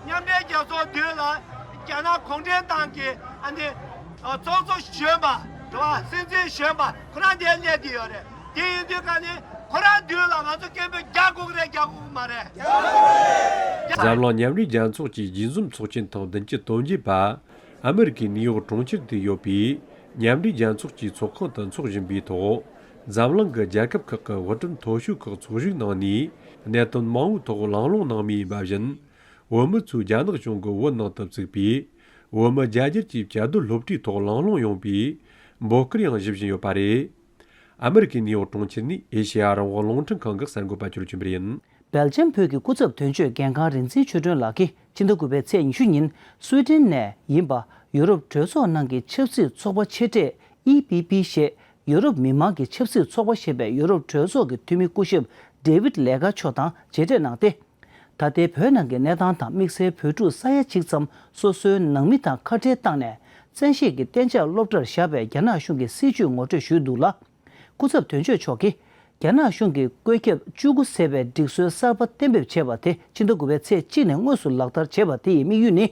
མཉམ་འབྲེལ་རྒྱལ་ཚོགས་མདུན་ལ་རྒྱ་ནག་གུང་ཁྲན་ཏང་གི་ཨ་ནི་ཨ་ཚོགས་གཙོ་གཞོན་པ་རེད་བ། སྲིད་འཛིན་གཞོན་པ་ཁོ་རང་དེར་སླེབས་བསྡད་ཡོད་རེད། དེ་ཡིན་དུས་ཀ་ནི་ཁོ་རང་མདུན་ལ་ང་ཚོ་སྐད་འབོད་རྒྱག་དགོས་ཀྱི་རེད། རྒྱག་དགོས་ཀྱི་མ་རེད། འཛམ་གླིང་མཉམ་འབྲེལ་རྒྱལ་ཚོགས་ཀྱི་རྒྱས་འཛོམས་ཚོགས་ཆེན་ཐེངས་བདུན་ཅུ་དོན་བརྒྱད་པ། ཨ་མི་རི་ཀའི་ནིའུ་ཡོག་གྲོང་ཁྱེར་དུ་ཡོད་པའི་མཉམ་འབྲེལ་རྒྱལ་ཚོགས་ཀྱི་ཚོགས་ཁང་དུ་འཚོགས་བཞིན་པའི་ཐོག་འཛམ་གླིང་གི་རྒྱལ་ཁབ་ཁག་གི་དབུ་ཁྲིད་མཐོ་ཤོས་ཁག་ཚོགས་ཞུགས་གནང་ནས། གནད་དོན་མང་པོའི་ཐོག་གླེང་སློང་གནང་མུས་ཡིན་པ་བཞིན། བོད་མི་ཚོས་རྒྱ་ནག་གཞུང་གི་བོད་ནང་དུ་བཙུགས་པའི་བོད་མི་རྒྱ་སྒྱུར་གྱི་བཅའ་སྡོད་སློབ་གྲྭའི་ཐོག་གླེང་སློང་ཡོང་པའི་འབོད་སྐུལ་ཡང་ཞུ་བཞིན་ཡོད་པ་རེད། ཨ་མི་རི་ཀའི་ནིའུ་ཡོག་གྲོང་ཁྱེར་ནས་ཨེ་ཤེ་ཡ་རང་དབང་རླུང་འཕྲིན་ཁང་གི་གསར་འགོད་པ་ཆོས་སྒྲོན་ཆོས་འཕེལ་ཡིན། སྦེལ་ཇམ་བོད་ཀྱི་སྐུ་ཚབ་དོན་གཅོད་འགན་ཁང་རིག་འཛིན་ཆོས་སྒྲོན་ལགས་ཀྱིས་ཕྱི་ཟླ་དགུ་པའི་ཚེས་ཉི་ཤུ་ཉིན་སུའེ་ཏེན་ནས་ཡིན་པ་ཡུ་རོབ་གྲོས་ཚོགས་ནང་གི་ཆབ་སྲིད་ཚོགས་པ་ཆེ་གྲས་ཨི་པི་པི་ཞེས། ཡུ་རོབ་མི་མང་གི་ཆབ་སྲིད་ཚོགས་པ་ཞེས་པའི་ཡུ་རོབ་གྲོས་ཚོགས་ཀྱི་འཐུས་མི་སྐུ་ཞབས་ཌེ་ཝིད་ལེ་ཀ་མཆོག་དང་མཇལ་འཕྲད་གནང་སྟེ། ད་ལྟའི་བོད་ནང་གི་གནས་སྟངས་དང་། དམིགས་བསལ་བོད་ཕྲུག་ས་ཡ་གཅིག་ཙམ་སོ་སོའི་ནང་མི་དང་ཁ་བྲལ་བཏང་ནས་བཙན་ཤེད་ཀྱིས་གཏན་འཇགས་སློབ་གྲྭར་བཞག་པའི་རྒྱ་ནག་གཞུང་གི་སྲིད་བྱུས་ངོ་སྤྲོད་ཞུས་འདུག་ལ། སྐུ་ཚབ་དོན་གཅོད་མཆོག་གིས། རྒྱ་ནག་གཞུང་གིས་བཀོད་ཁྱབ་བཅུ་དགུ་ཟེར་བའི་སྒྲིག་སྲོལ་གསར་པ་གཏན་འབེབས་བྱས་པ་དེ་ཕྱི་ཟླ་དགུ་པའི་ཚེས་གཅིག་ནས་དངོས་སུ་ལག་བསྟར་བྱས་པ་དེ་ཡི་དམིགས་ཡུལ་ནི།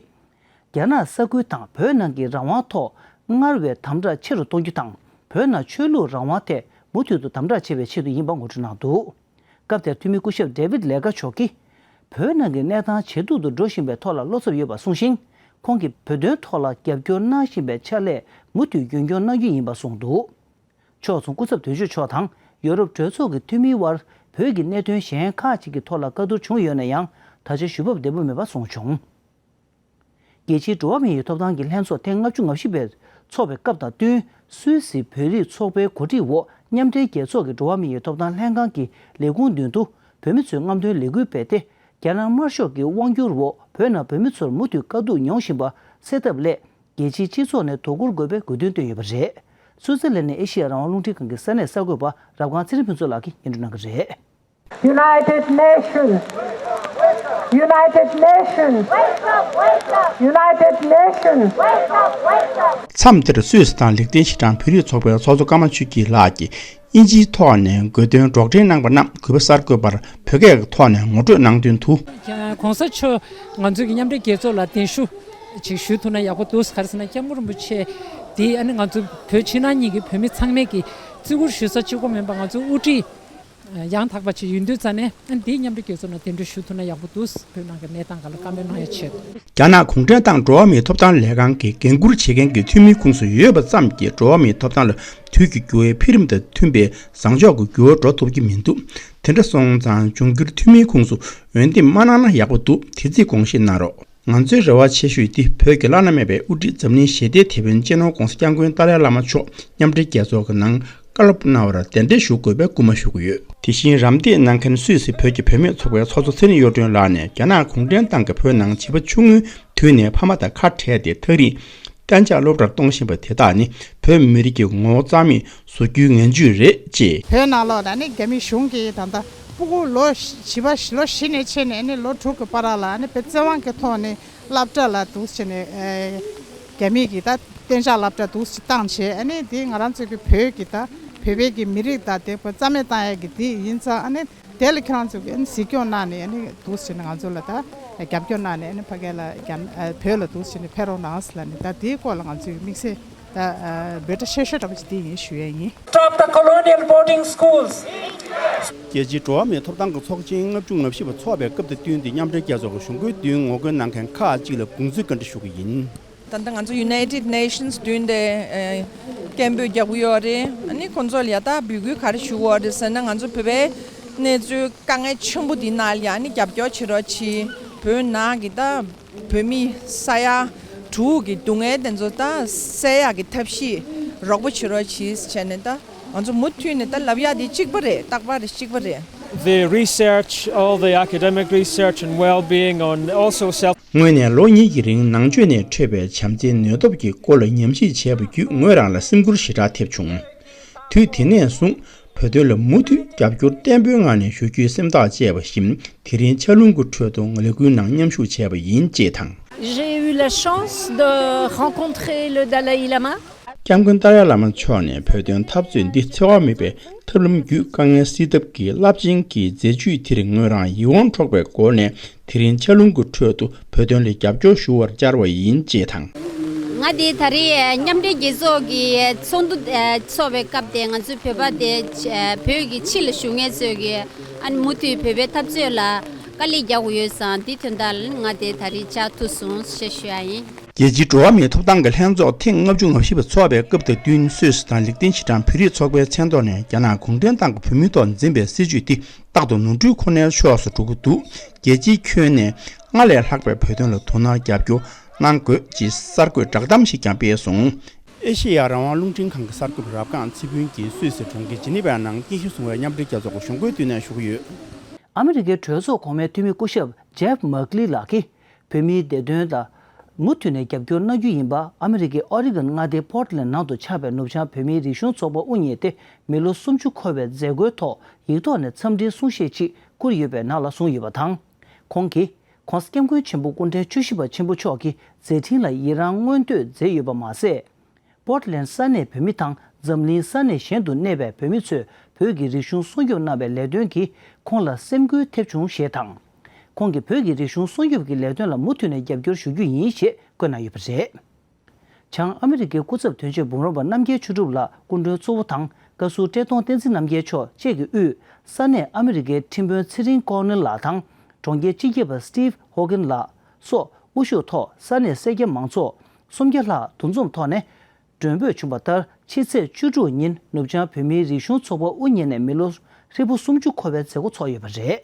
རྒྱ་ནག་ས་ཁུལ་དང་བོད་ནང་གི་རང་དབང་ཐོག་སྔར་བས་དམ་དྲག་ཆེ་རུ་གཏོང་རྒྱུ་དང་། བོད་ནང་ཆོས་ལུགས་རང་དབང་ཐད་མུ་མཐུད་དུ་དམ་དྲག་བྱེད་པའི་ཆེད་དུ་ཡིན་པ་ངོ་སྤྲོད་གནང་འདུག། སྐབས་དེར་འཐུས་མི་སྐུ་ཞབས་ཌེ་ཝིད་ལེ་ཀ་མཆོག་གིས། བོད་ནང་གི་གནས་སྟངས་ཇེ་སྡུག་ཏུ་འགྲོ་བཞིན་པའི་ཐོག་ལ་བློ་འཚབ་ཡོད་པ་གསུངས་ཤིང་། ཁོང་གིས་བོད་དོན་ཐོག་ལ་རྒྱབ་སྐྱོར་གནང་བཞིན་པའི་ཕྱག་ལས་མུ་མཐུད་རྒྱུན་འཁྱོངས་གནང་རྒྱུ་ཡིན་པ་གསུངས་འདུག། ཕྱོགས་མཚུངས་སྐུ་ཚབ་དོན་གཅོད་མཆོག་དང་ཡོ་རོབ་གྲོས་ཚོགས་ཀྱི་འཐུས་མིའི་དབར་བོད་ཀྱི་གནད་དོན་གཞན་ཁག་ཅིག་གི་ཐོག་ལ་བཀའ་བསྡུར་བྱུང་ཡོད་ན་ཡང་། ད་ཆ་ཞུ་བབ་བདེ་པོ་མེད་པ་གསུངས་བྱུང་། རྒྱལ་སྤྱིའི་འགྲོ་བ་མི་ཡི་ཐོབ་ཐང་གི་ལྷན་ཚོགས་ཐེངས་ལྔ་བཅུ་ང་བཞི་པའི་འཚོགས་པའི་སྐབས་དང་བསྟུན། སུད་སི་བོད་རིགས་ཚོགས་པའི་གོ་སྒྲིག་འོག་མཉམ་འབྲེལ་རྒྱལ་ཚོགས་ཀྱི་འགྲོ་བ་མི་ཡི་ཐོབ་ཐང་ལྷན་ཁང་གི་ལས་ཁུངས་མདུན་དུ་བོད་མི་ཚོས་རྔམ་སྟོན་ལས་འགུལ་སྤེལ་ཏེ། རྒྱ་ནག་དམར་ཤོག་གི་དབང་བསྒྱུར་འོག་བོད་ནང་བོད་མི་ཚོར་མུ་མཐུད་དཀའ་སྡུག་མྱོང་བཞིན་པ་སེལ་ཐབས་སླད། རྒྱལ་སྤྱིའི་སྤྱི་ཚོགས་ནས་དོ་ཁུར་དགོས་པའི་དགོས་འདུན་བཏོན་ཡོད་པ་རེད། སུའུ་ཙེར་ལན་ནས་ཨེ་ཤེ་ཡ་རང་དབང་རླུང་འཕྲིན་ཁང་གི་ས་གནས་གསར་འགོད་པ་རབ་སྒང་ཚེ་རིང་ཕུན་ཚོགས་ལགས་ཀྱིས་སྙན་སྒྲོན་གནང་གི་རེད། United Nations, United Nations, United Nations. མཚམས་འདིར་སུད་སི་དང་ལིག་ཏེན་ཤི་ཀྲན་བོད་རིགས་ཚོགས་པའི་ཚོགས་གཙོ་ཀརྨ་ཆོས་སྐྱིད་ལགས་ཀྱིས་དབྱིན་ཇིའི་ཐོག་ནས་དགོས་འདུན་སྒྲོག་འགྲེལ་གནང་པ་རྣམས་གུས་པ་གསར་འགོད་པར་བོད་སྐད་ཀྱི་ཐོག་ནས་ངོ་སྤྲོད་གནང་དོན་དུ། གོང་ས་མཆོག་ང་ཚོའི་གི་མཉམ་འབྲེལ་རྒྱལ་ཚོགས་ལ་གདན་ཞུ་ཅིག་ཞུ་ཐུབ་ན་ཡག་པོ་འདུག། ག་རེ་ཟེར་ན་སྐྱབས་མགོན་རིན་པོ་ཆེ་འདི་ཨ་ནི་ང་ཚོ་བོད་ཕྱི་ནང་གཉིས་ཀྱི་བོད་མི་ཚང་མས་ཀྱི་བརྩི་བཀུར་ཞུ་ས་གཅིག་པོ་མིན་པ། ང་ཚོའི་དབུ་ཁྲིད་ཡང་དག་པ་ཅིག་ཡིན་དུས་ཙ་ནས་ཨ་ནི་འདིའི་མཉམ་འབྲེལ་རྒྱལ་ཚོགས་ནང་གདན་འདྲེན་ཞུ་ཐུབ་ན་ཡག་པོ་འདུག། བོད་ནང་གི་གནས་སྟངས་སྒང་ལ་བཀའ་མོལ་གནང་ཡ་ཆེད། རྒྱ་ནག་གུང་ཁྲན་ཏང་འགྲོ་བ་མིའི་ཐོབ་ཐང་ལས་ཁང་གི་འགན་འཁུར་བྱེད་མཁན་གྱི་འཐུས་མིའི་ཁོངས་སུ་ཡོད་པ་ཙམ་གྱིས་འགྲོ་བ་མིའི་ཐོབ་ཐང་ལ་དུས་ཀྱི་འགྱུར་བའི་འཕེལ་རིམ་དང་མཐུན་པའི་བཟང་ཕྱོགས་ཀྱི་འགྱུར་བ་འགྲོ་ཐུབ་ཀྱི་མི་འདུག། དེ་འདྲ་སོང་ཙང་འབྱུང་འགྱུར་འཐུས་མིའི་ཁོངས་སུ་འོས་འདེམས་མ་གནང་ན་ཡག་པོ་འདུག། དེ་རྩིས་དགོངས་བཞེས་གནང་རོགས། ང་ཚོའི་རེ་བ་ཆེ་ཤོས་འདི་བོད་ཀྱི་བླ་ན་མེད་པའི་དབུ་ཁྲིད་འཛམ་གླིང་ཞི་བདེའི་དེད་དཔོན་སྤྱི་ནོར་༧གོང་ས་༧སྐྱབས་མགོན་ཏཱ་ལའི་བླ་མ་མཆོག་མཉམ་འབྲེལ་རྒྱལ་ཚོགས་ཀྱི་ནང་བཀའ་སློབ་གནང་བར་གདན་འདྲེན་ཞུ་དགོས་པའི་སྐུལ་མ་ཞུ་གི་ཡོད། དེ་བཞིན་རམ་འདེགས་གནང་མཁན་སུད་སི་བོད་ཀྱི་བུད་མེད་ཚོགས་པའི་ཚོགས་གཙོ་ཚེ་རིང་གཡུ་སྒྲོན་ལགས་ནས་རྒྱ་ནག་གུང་ཁྲན་ཏང་གིས་བོད་ནང་བྱིས་པ་ཆུང་ངུའི་དུས་ནས་ཕ་མ་དང་ཁ་བྲལ་ཏེ་ཐག་རིང་གཏན་འཇགས་སློབ་གྲྭར་གཏོང་བཞིན་པ་དེ་དག་ནི་བོད་མི་རིགས་ཀྱི་ངོ་བོ་རྩ་མེད་བཟོ་རྒྱུའི་ངན་ཇུས་རེད་ཅེས། བོད་ནང་ལོགས་ལ་ནི་རྒྱ་མི་གཞུང་གིས་ད་ལྟ་ཕྲུ་གུ་ལོ་བཞི་པ་ལོ་བཞི་ནས་ཕྱིན་ནས་ནི་ལོ་དྲུག་གི་བར་ལ་ནི་བོད་བཙན་དབང་གི་ཐོག་ནས་སློབ་གྲྭ་ལ་འདུག་བྱས་ནས་རྒྱ་མི་གིས་ད་གཏན་འཇགས་སློབ་གྲྭ་འདུག་བྱས་བཏང་བྱས་ནི་དེ་ང་རང་ཚོ་གི་བོད་ཀྱི་ད་བོད་པའི་གི་མི་རིགས་ད་དེ་རྩ་མེད་བཏང་ཡས་ཀྱི་དེ་ཡིན་ཙང་ནི། དེ་ལ་ཁྱེད་རང་ཚོ་གིས་གཟིགས་སྐྱོང་གནང་ནས་ནི་འདུག་ཟེར་ནས་ང་ཚོ་ལ་ད་རྒྱབ་སྐྱོར་གནང་ནས་ནི་ཕ་གི་ལ་རྒྱ་བོད་ལ་འདུག་ཟེར་ནས་ཕེབས་རོགས་གནང་ཟེར་ལབ་ནས། ད་དེའི་སྐོར་ལ་ང་ཚོའི་དམིགས་བསལ་ད་འབོད་སྒྲ་ཆེ་ཤོས་འདྲ་པོ་ཅིག་དེ་ཡིན་ཞུ་ཡས་ཡིན། Stop the colonial boarding schools. རྒྱལ་སྤྱིའི་འགྲོ་བ་མིའི་ཐོབ་ཐང་གི་ཚོགས་ཆེན་ལྔ་བཅུ་ང་བཞི་པ་འཚོགས་པའི་སྐབས་དང་བསྟུན་ཏེ་མཉམ་འབྲེལ་རྒྱལ་ཚོགས་ཀྱི་གཞུང་སྒོའི་མདུན་ངོ་རྒོལ་གནང་མཁན་ཁག་ཅིག་ལ་དགོངས་ཚུལ་བཀའ་འདྲི་ཞུ་གི་ཡིན། ད་ལྟ་ང་ཚོ་United Nations་མདུན་དེ་སྐད་འབོད་རྒྱག་གི་ཡོད་རེད། ཨ་ནི་ཁོང་ཚོ་ལ་ཡ་ད་འབོད་སྐུལ་ག་རེ་ཞུ་གི་ཡོད་རེད་ཟེར་ན། ང་ཚོ་བོད་པའི་གནས་ཚུལ་དཀའ་ངལ་ཆེན་པོ་འདི་ནང་ལ་ཡ་ཨ་ནི་རྒྱབ་སྐྱོར་བྱེད་རོགས་གྱིས། བོད་ནང་གི་ད་ བོད་མི་ས་ཡ་དྲུག་གི་སྡུག་བསྔལ་དེ་ཚོ་ད་སེལ་ཡག་གི་ཐབས་ཤེས་རོགས་པ་བྱེད་རོགས་གྱིས་བྱས་ནས། ད་ང་ཚོ་མུ་མཐུད་ནས་ད་ལབ་ཡག་དེ་གཅིག་པ་རེད། རྟག་པར་གཅིག་པ་རེད། The research, all the academic research and well-being on also self སྔོན་ནས་ལོ་གཉིས་ཀྱི་རིང་ནང་ཆོས་ནས་འཕྲོས་པའི་བྱམས་བརྩེའི་ནུས་སྟོབས་ཀྱི་སྐོར་ལ་ཉམས་ཞིབ་བྱས་པ་བརྒྱུད་ངོས་རང་ལ་སེམས་འགུལ་ཞེ་དྲག་ཐེབས་བྱུང་། དུས་དེ་ནས་བཟུང་བོད་དོན་ལ་མུ་མཐུད་རྒྱབ་སྐྱོར་བརྟན་པོའི་ངང་ནས་ཞུ་རྒྱུའི་སེམས་ཐག་བཅད་པ་བཞིན། དེ་རིང་ཆར་རླུང་གི་ཁྲོད་དུ་ལས་འགུལ་ནང་མཉམ་ཞུགས་བྱས་པ་ཡིན་ཅེས་དང་། J'ai eu la chance de rencontrer le Dalai Lama. སྐྱབས་མགོན་ཏཱ་ལའི་བླ་མ་མཆོག་ནས་བོད་དོན་འཐབ་རྩོད་འདི་འཚེ་བ་མེད་པའི་ཐབས་ལམ་བརྒྱུད་དཀའ་ངལ་སེལ་ཐབས་ཀྱི་རླབས་ཆེན་གྱི་མཛད་ཇུས་དེར་ངོས་རང་ཡིད་དབང་འཕྲོག་པའི་སྒོ་ནས། དེ་རིང་ཆར་རླུང་གི་ཁྲོད་དུ་བོད་དོན་ལ་རྒྱབ་སྐྱོར་ཞུ་བར་བཅར་བ་ཡིན་ཅེས་དང་། ང་འདི་ད་རེས་མཉམ་འབྲེལ་རྒྱལ་ཚོགས་ཀྱི་ཚོགས་འདུ་ཚོགས་པའི་སྐབས་དེ། ང་ཚོའི་བོད་པ་དེ་བོད་ཀྱི་ཕྱི་ལ་བཞུགས་མཁན་ཚོས་ཀྱི་ཨ་ནི་མུ་མཐུད་བོད་པའི་འཐབ་རྩོད་ལ་དཀའ་ལས་རྒྱག་དགོས་ཡོད་ཙང་། དེ་དོན་དག་ལ་ང་དེ་ད་རེས་བཅར་ཐུབ་སོང་ཞེས་ཞུ་ཡ་ཡིན། རྒྱལ་སྤྱིའི་འགྲོ་བ་མིའི་ཐོབ་ཐང་གི་ལྷན་ཚོགས་ཐེངས་ལྔ་བཅུ་ང་བཞི་པ་ཚོགས་པའི་སྐབས་དང་བསྟུན། སུད་སི་དང་ལིག་ཏེན་ཤི་ཊན་བོད་རིགས་ཚོགས་པའི་མཚན་ཐོག་ནས་རྒྱ་ནག་གུང་ཁྲན་ཏང་གི་བོད་མིའི་ཐོག་འཛིན་པའི་སྲིད་བྱུས་དེ་རྟག་ཏུ་ནོར་འཁྲུལ་ཁོ་ནའི་ཕྱོགས་སུ་འགྲོ་གི་འདུག་རྒྱལ་སྤྱིའི་ཁྱོན་ནས་སྔར་ལས་ལྷག་པའི་བོད་དོན་ལ་དོ་སྣང་རྒྱབ་སྐྱོར་གནང་དགོས་ཅེས་གསར་འགོད་བསྒྲགས་གཏམ་ཞིག་ཀྱང་སྤེལ་སོང་། ཨེ་ཤེ་ཡ་རང་དབང་རླུང་འཕྲིན་ཁང་གི་གསར་འགོད་པ་རབ་སྒང་ཚེ་ཕུན་གྱིས་སུད་སི་གྲོང་ཁྱེར་ཇི་ནི་ཝའི་ནང་སྐྱིད་ཤོད་སྲུང་བའི་མཉམ་འབྲེལ་རྒྱལ་ཚོགས་ཀྱི་གཞུང་སྒོའི་མདུན་ནས་ཞུ་གི་ཡོད། ཨ་མི་རི་ཀའི་གྲོས་ཚོགས་གོང་མའི་འཐུས་མི་སྐུ་ཞབས་ཇེབ་མག་ལི་ལགས་ཀྱིས། བོད་མིའི་བདེ་དོན་ལ་མུ་མཐུད་ནས་རྒྱབ་སྐྱོར་གནང་རྒྱུ་ཡིན་པ། ཨ་མི་རི་ཀའི་ཨོ་རི་གོན་མངའ་སྡེའི་པོར་ཊི་ལེན་ཌི་ནང་དུ་ཆགས་པའི་ནུབ་བྱང་བོད་མིའི་རིག་གཞུང་ཚོགས་པ་དབུ་བརྙེས་ཏེ་མི་ལོ་སུམ་ཅུ་འཁོར་བའི་མཛད་སྒོའི་ཐོག་ཡིག་ཐོག་ནས་འཚམས་འདྲིའི་གསུང་བཤད་ཅིག་བསྐུར་ཡོད་པའི་ནང་ལ་གསུངས་ཡོད་པ་དང་། ཁོང་གིས་༸གོང་ས་༸སྐྱབས་མགོན་ཆེན་པོ་སྐུ་ཕྲེང་བཅུ་བཞི་པ་ཆེན་པོ་མཆོག་གི་མཛད་འཕྲིན་ལ་ཡི་རང་མངོན་བསྟོད་མཛད་ཡོད་པ་མ་ཟད། པོར་ཊི་ལེན་ཌི་ས་གནས་བོད་མི་དང་འཛམ་གླིང་ས་གནས་གཞན་དུ་གནས་པའི་བོད་མི་ཚོས་བོད་ཀྱི་རིག་གཞུང་སྲུང་སྐྱོབ་གནང་བའི་ལས་དོན་གྱིས་ཁོང་ལ་སེམས་འགུལ་ཐེབས་བྱུང་ཞེས་དང་། ཁོང་གིས་བོད་ཀྱི་རིག་གཞུང་སྲུང་སྐྱོབ་ཀྱི་ལས་དོན་ལ་མུ་མཐུད་ནས་རྒྱབ་སྐྱོར་ཞུ་རྒྱུ་ཡིན་ཞེས་བཀོད་གནང་ཡོད་པ་རེད། བྱང་ཨ་མི་རི་ཀའི་སྐུ་ཚབ་དོན་གཅོད་འབུམ་རམས་པ་རྣམ་རྒྱལ་ཆོས་གྲུབ་ལགས་སྐུ་མགྲོན་གཙོ་བོ་དང་། བཀའ་ཟུར་བཀྲས་མཐོང་བསྟན་འཛིན་རྣམ་རྒྱལ་མཆོག་བཅས་ཀྱིས་དབུས་ས་གནས་ཨ་མི་རི་ཀའི་ཁྲིམས་དཔོན་ཚེ་རིང་ཀོར་ནེལ་ལགས་དང་། གྲོང་ཁྱེར་སྤྱི་ཁྱབ་པ་སི་ཊིབ་ཧོ་གྷན་ལགས་སོགས་དབུ་བཞུགས་ཐོག་ས་གནས་སེར་སྐྱ་མང་ཚོགས་སུམ་བརྒྱ་ལྷག་འདུ་འཛོམས་ཐོག་ནས། མགྲོན་འབོད་བྱུང་བ་ལྟར། ཕྱི་ཚེས་བཅུ་དྲུག་ཉིན་ནུབ་བྱང་བོད་མིའི་རིག་གཞུང་ཚོགས་པ་དབུ་བརྙེས་ནས་མི་ལོ་ཧྲིལ་པོ་སུམ་ཅུ་འཁོར་བའི་མཛད་སྒོ་ཚོགས་ཡོད་པ་རེད།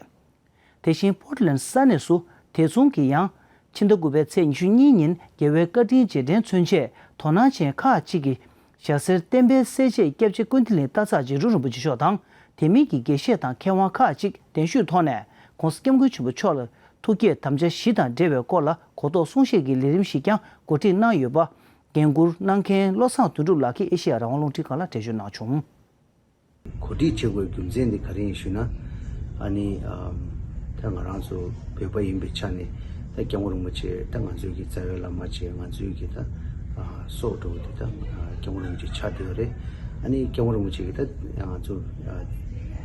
དེ་བཞིན་པོར་ཊི་ལེན་ཌི་ས་གནས་སུ་དེ་མཚུངས་ཀྱི་ཡང་ཕྱི་ཟླ་དགུ་པའི་ཚེས་ཉི་ཤུ་གཉིས་ཉིན་རྒྱལ་བའི་བཀའ་དྲིན་རྗེས་དྲན་མཚོན་ཆེད་དོ་སྣང་ཅན་ཁག་ཅིག་གིས་ཞྭ་སེར་བསྟན་པའི་གསལ་བྱེད་སྐྱབས་རྗེ་ཀུན་བདེ་གླིང་སྟག་ཚང་རྗེ་དྲུང་རིན་པོ་ཆེ་མཆོག་དང་དེ་མིན་གྱི་དགེ་བཤེས་དང་མཁས་དབང་ཁག་ཅིག་གདན་ཞུས་ཐོག་ནས་༸གོང་ས་༸སྐྱབས་མགོན་ཆེན་པོ་མཆོག་ལ་ཐུགས་བསྐྱེད་དམ་བཅའ་བཞི་དང་འབྲེལ་བའི་སྐོར་ལ་གོ་རྟོགས་གསུང་བཤད་ཀྱི་ལས་རིམ་ཞིག་ཀྱང་གོ་སྒྲིག་གནང་ཡོད་པ། འགན་འཁུར་གནང་མཁན་བློ་བཟང་དོན་གྲུབ་ལགས་ཀྱིས་ཨེ་ཤེ་ཡ་རང་དབང་རླུང་འཕྲིན་ཁང་ལ་འགྲེལ་བརྗོད་གནང་བྱུང་། གོ་སྒྲིག་བྱེད་དགོས་རྒྱུ་མཚན་འདི་ག་རེ་ཡིན་ཞུས་ན། ཨ་ནི་ཨམ་ད་ང་རང་ཚོ་བོད་པ་ཡིན་པའི་ཆ་ནས་ད་སྐྱབས་མགོན་རིན་པོ་ཆེ་ད་ང་ཚོའི་གི་རྩ་བའི་བླ་མ་བྱས། ང་ཚོའི་གི་ད་ཨ་སྲོག་འགྲོ་བ་དེ་ད་ཨ་སྐྱབས་མགོན་རིན་པོ་ཆེ་ཆགས་བསྡད་ཡོད་རེད། ཨ་ནི་སྐྱབས་མགོན་རིན་པོ་ཆེ་གི་ད་ང་ཚོ་ཨ་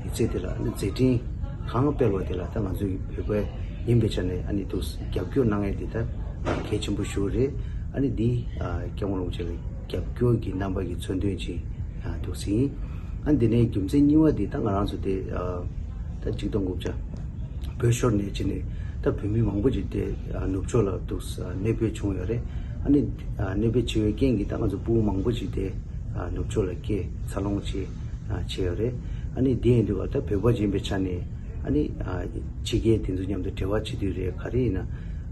ཡིག་ཚད་དེ་ལ་ཨ་ནི་མཛད་འཕྲིན་གང་སྤེལ་བ་དེ་ལ་ད་ང་ཚོའི་བོད་པ་ཡིན་པའི་ཆ་ནས་ཨ་ནི་འདུག་རྒྱབ་སྐྱོར་གནང་ཡས་དེ་ད་གལ་ཆེན་པོ་ཞིག་རེད། ཨ་ནི་འདི་ཨ་སྐྱབས་མགོན་རིན་པོ་ཆེ་ལ་རྒྱབ་སྐྱོར་གྱི་རྣམ་པ་གི་མཚོན་དོན་ཅིག་ཨ་འདུག་ཟིན། ཨ་ནི་འདི་ནས་རྒྱུ་མཚན་གཉིས་པ་འདི་ད་ང་རང་ཚོ་དེ་ཨ་ད་ཆིག་སྟོང་དགུ་བརྒྱ་བོད་ཤོར་ནས་ཕྱིན་ནས་ད་བོད་མི་མང་པོ་ཅིག་དེ་ཨ་ནུབ་ཕྱོགས་ལ་འདུག་ཨ་གནས་སྤོས་བྱུང་ཡོད་རེད། ཨ་ནི་ཨ་གནས་སྤོས་བྱས་པའི་རྐྱེན་གྱིས་ད་ང་ཚོ་ཕྲུ་གུ་མང་པོ་ཅིག་དེ་ཨ་ནུབ་ཕྱོགས་ལ་སྐྱེས་འཚར་ལོངས་བྱས་ཨ་བྱས་ཡོད་རེད། ཨ་ནི་དེ་ཡིན་དུས་ཀ་ད་བོད་པ་ཡིན་པའི་ཆ་ནས་ཨ་ནི་ཨ་ཕྱི་རྒྱལ་དེ་ཚོ་མཉམ་དུ་འབྲེལ་བ་བྱེད་དུས་རེད། ག་རེ་ཡིན་ན་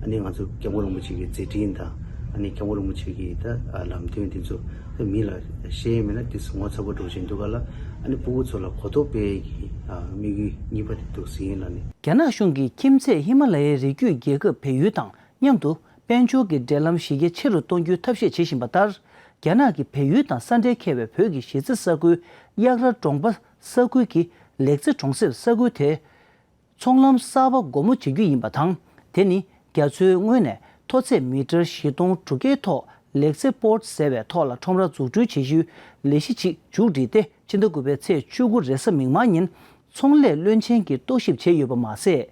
ཨ་ནི་ང་ཚོ་སྐྱབས་མགོན་རིན་པོ་ཆེ་གི་མཛད་འཕྲིན་དང་ཨ་ནི་སྐྱབས་མགོན་རིན་པོ་ཆེ་གི་ད་ཨ་ལམ་སྟོན་དེ་ཚོ་ད་མི་ལ་བཤད་ཡས་མེད་ན་དེ་ངོ་ཚ་པོ་འགྲོ་བཞིན་འདུག་ག་ལ། ཨ་ནི་ཕྲུ་གུ་ཚོ་ལ་གོ་རྟོགས་སྤེལ་ཡས་ཀྱི་ཨ་དམིགས་ཡུལ་གཉིས་པ་དེ་འདུག་ཟིན་ལ་ནི། རྒྱ་ནག་གཞུང་གིས་ཁྱིམ་མཚེས་ཧི་མ་ལ་ཡའི་རི་རྒྱུད་རྒྱལ་ཁབ་བལ་ཡུལ་དང་མཉམ་དུ་དཔལ་འབྱོར་གྱི་འབྲེལ་ལམ་གཞི་རྒྱ་ཆེ་རུ་གཏོང་རྒྱུའི་ཐབས་ཤེས་བྱེད་བཞིན་པ་ལྟར། རྒྱ་ནག་གི་བལ་ཡུལ་དང་ས་འབྲེལ་འཁེལ་བའི་བོད་ཀྱི་གཞིས་རྩེ་ས་ཁུལ་གཡག་ར་གྲོང་པ་ས་ཁུལ་གྱི་ལེགས་རྩེ་གྲོང་གསེབ་ས་ཁུལ་དེ་ཚོང་ལམ་གསར་པ་སྒོ་མོ་འབྱེད་རྒྱུ་ཡིན་པ་དང་། དེ་ནི་རྒྱ་མཚོའི་ངོས་ནས་མཐོ་ཚད་མི་ཊར་བཞི་སྟོང་དྲུག་བརྒྱའི་ཐོག་ལེགས་རྩེ་པོར་ཊི་ཟེར་བའི་ཐོག་ལ་ཁྲོམ་ར་འཛུགས་སྐྲུན་བྱེད་རྒྱུའི་ལས་གཞི་ཅིག་མཇུག་བསྒྲིལ་ཏེ། ཕྱི་ཟླ་དགུ་པའི་ཚེས་བཅུ་དགུ་རེས་གཟའ་མིག་དམར་ཉིན་ཚོང་ལས་བློན་ཆེན་གྱིས་རྟོག་ཞིབ་བྱས་ཡོད་པ་མ་ཟད།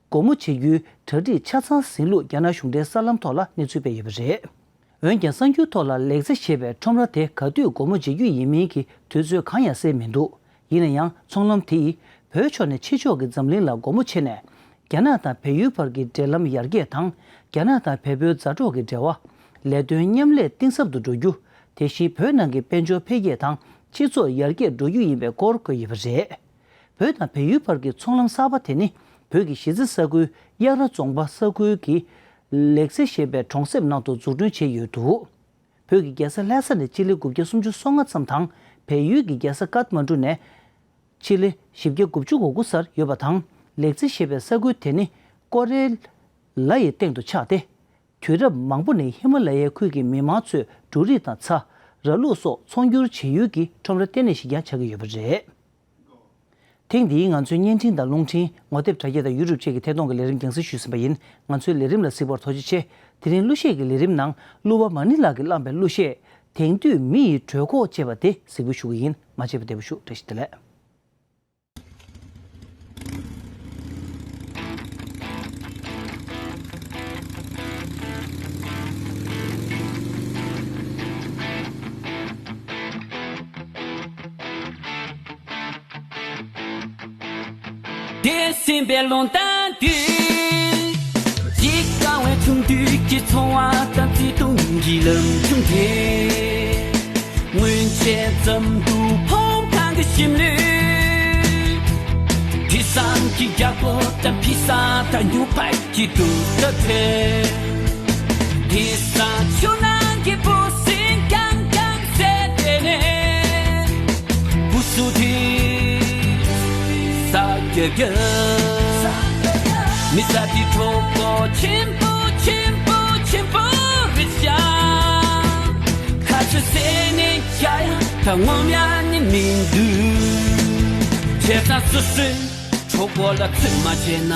སྒོ་མོ་འབྱེད་རྒྱུའི་གྲ་སྒྲིག་ཆ་ཚང་ཟིན་ལུགས་རྒྱ་ནག་གཞུང་འབྲེལ་གསར་ལམ་ཐོག་ལ་གནས་ཚུལ་སྤེལ་ཡོད་པ་རེད། འོན་ཀྱང་། གསར་འགྱུར་ཐོག་ལ་ལེགས་རྩེ་ཞེས་པའི་ཁྲོམ་ར་དེ་ག་དུས་སྒོ་མོ་འབྱེད་རྒྱུ་ཡིན་མིན་གྱི་དུས་ཚོད་གང་ཡང་གསལ་མི་འདུག་ཡིན་ན་ཡང་། ཚོང་ལམ་དེ་ཡིས་བོད་ཕྱོགས་ནས་ཕྱི་ཕྱོགས་ཀྱི་འཛམ་གླིང་ལ་སྒོ་མོ་ཕྱེ་ནས། རྒྱ་ནག་དང་བལ་ཡུལ་བར་གྱི་འབྲེལ་ལམ་ཡར་རྒྱས་དང་། རྒྱ་ནག་དང་བལ་པོའི་མཛའ་གྲོགས་ཀྱི་འབྲེལ་བ། ལས་དོན་མཉམ་ལས་གཏིང་ཟབ་ཏུ་འགྲོ་རྒྱུ། དེ་བཞིན་བོད་ནང་གི་དཔལ་འབྱོར་འཕེལ་རྒྱས་དང་སྤྱི་ཚོགས་ཡར་རྒྱས་འགྲོ་རྒྱུ་ཡིན་པའི་སྐོར་བཀོད་ཡོད་པ་རེད། བོད་དང་བལ་ཡུལ་བར་གྱི་ཚོང་ལམ་གསར་པ་དེ་ནི། བོད་ཀྱི་གཞིས་རྩེ་ས་ཁུལ་གཡག་ར་རྫོང་པ་ས་ཁུལ་གྱི་ ལེག་ཙེ་ཞེས་པའི་གྲོང་གསེབ་ནང་དུ་འཛུགས་སྐྲུན་བྱས་ཡོད་འདུག་བོད་ཀྱི་རྒྱལ་ས་ལྷ་ས་ནས་སྤྱི་ལེ་དགུ་བརྒྱ་སུམ་ཅུ་སོ་ལྔ་ཙམ་དང་། བལ་ཡུལ་གྱི་རྒྱལ་ས་ཀཏ་མན་ཌུ་ནས་སྤྱི་ལེ་བཞི་བརྒྱ་དགུ་བཅུ་གོ་དགུ་སར་ཡོད་པ་དང་། ལེག་ཙེ་ཞེས་པའི་ས་ཁུལ་དེ་ནི་ཀོ་རེ་ལ་ཡི་སྟེང་དུ་ཆགས་ཏེ། དུས་རབས་མང་པོ་ནས་ཧི་མ་ལ་ཡའི་ཁུལ་གྱི་མི་མང་ཚོས་འབྲུ་རིགས་དང་ཚྭ། ར་ལུག་སོགས་ཚོང་སྒྱུར་བྱེད་ཡུལ་གྱི་ཁྲོམ་ར་ལྟེ་གནས་ཤིག་ཀྱང་ཆགས་ཀྱི་ཡོད་པ་རེད། ཐེངས་འདིའི་ང་ཚོའི་བརྙན་འཕྲིན་དང་རླུང་འཕྲིན། ངོ་དེབ་དྲ་རྒྱ་དང་ཡུ་ཊུབ་བཅས་ཀྱི་ཐད་གཏོང་གི་ལས་རིམ་རྒྱང་སྲིང་ཞུས་ཟིན་པ་ཡིན། ང་ཚོའི་ལས་རིམ་ལ་གཟིགས་པར་ཐུགས་རྗེ་ཆེ། དེ་རིང་གླུ་གཞས་ཀྱི་ལས་རིམ་ནང་གླུ་བ་མ་ཎི་ལགས་ཀྱིས་བླངས་པའི་གླུ་གཞས། དེང་དུས་མི་ཡི་གྲོད་ཁོག་ཅེས་པ་དེ་གཟིགས་འབུལ་ཞུ་གི་ཡིན། མ་མཇལ་བར་བདེ་པོ་བཞུགས། བཀྲ་ཤིས་བདེ་ལེགས། དེ་སེམས་པའི་ལུང་བསྟན་དུས། ཡིད་ཀ་བའི་ཆུང་དུས་ཀྱི་འཚོ་བ་དང་བརྩེ་དུང་གི་ལམ་ཆུང་དེ། སྔོན་ཆད་འཛམ་དུ་ཕོངས་ཐང་གི་ཞིམ་ལུས། དེ་སང་གི་རྒྱལ་པོ་དང་ཕི་ས་དང་ཉུ་ཕག་གི་དུག་ད་ཐེ། དེ་སང་ཆུ་ནང་གི་འབུ་སྲིན་རྐྱང་རྐྱང་ཟེར་དེ་ནས། བུ་སུ་དེ་ས་རྒྱ་རྒྱ། མི་ས་དེ་གྲོགས་པོ་ཆེན་པོ་ཆེན་པོ་ཆེན་པོ་རེད་ཤག་ཁ་ཆུ་ཟེར་ནས་བྱ་ཡ་ད་ངོམ་ཡ་ནི་མི་འདུག་བྱས་ཙང་སོ་སོའི་གྲོགས་པོ་ལ་བརྩོན་མ་བྱས་ན།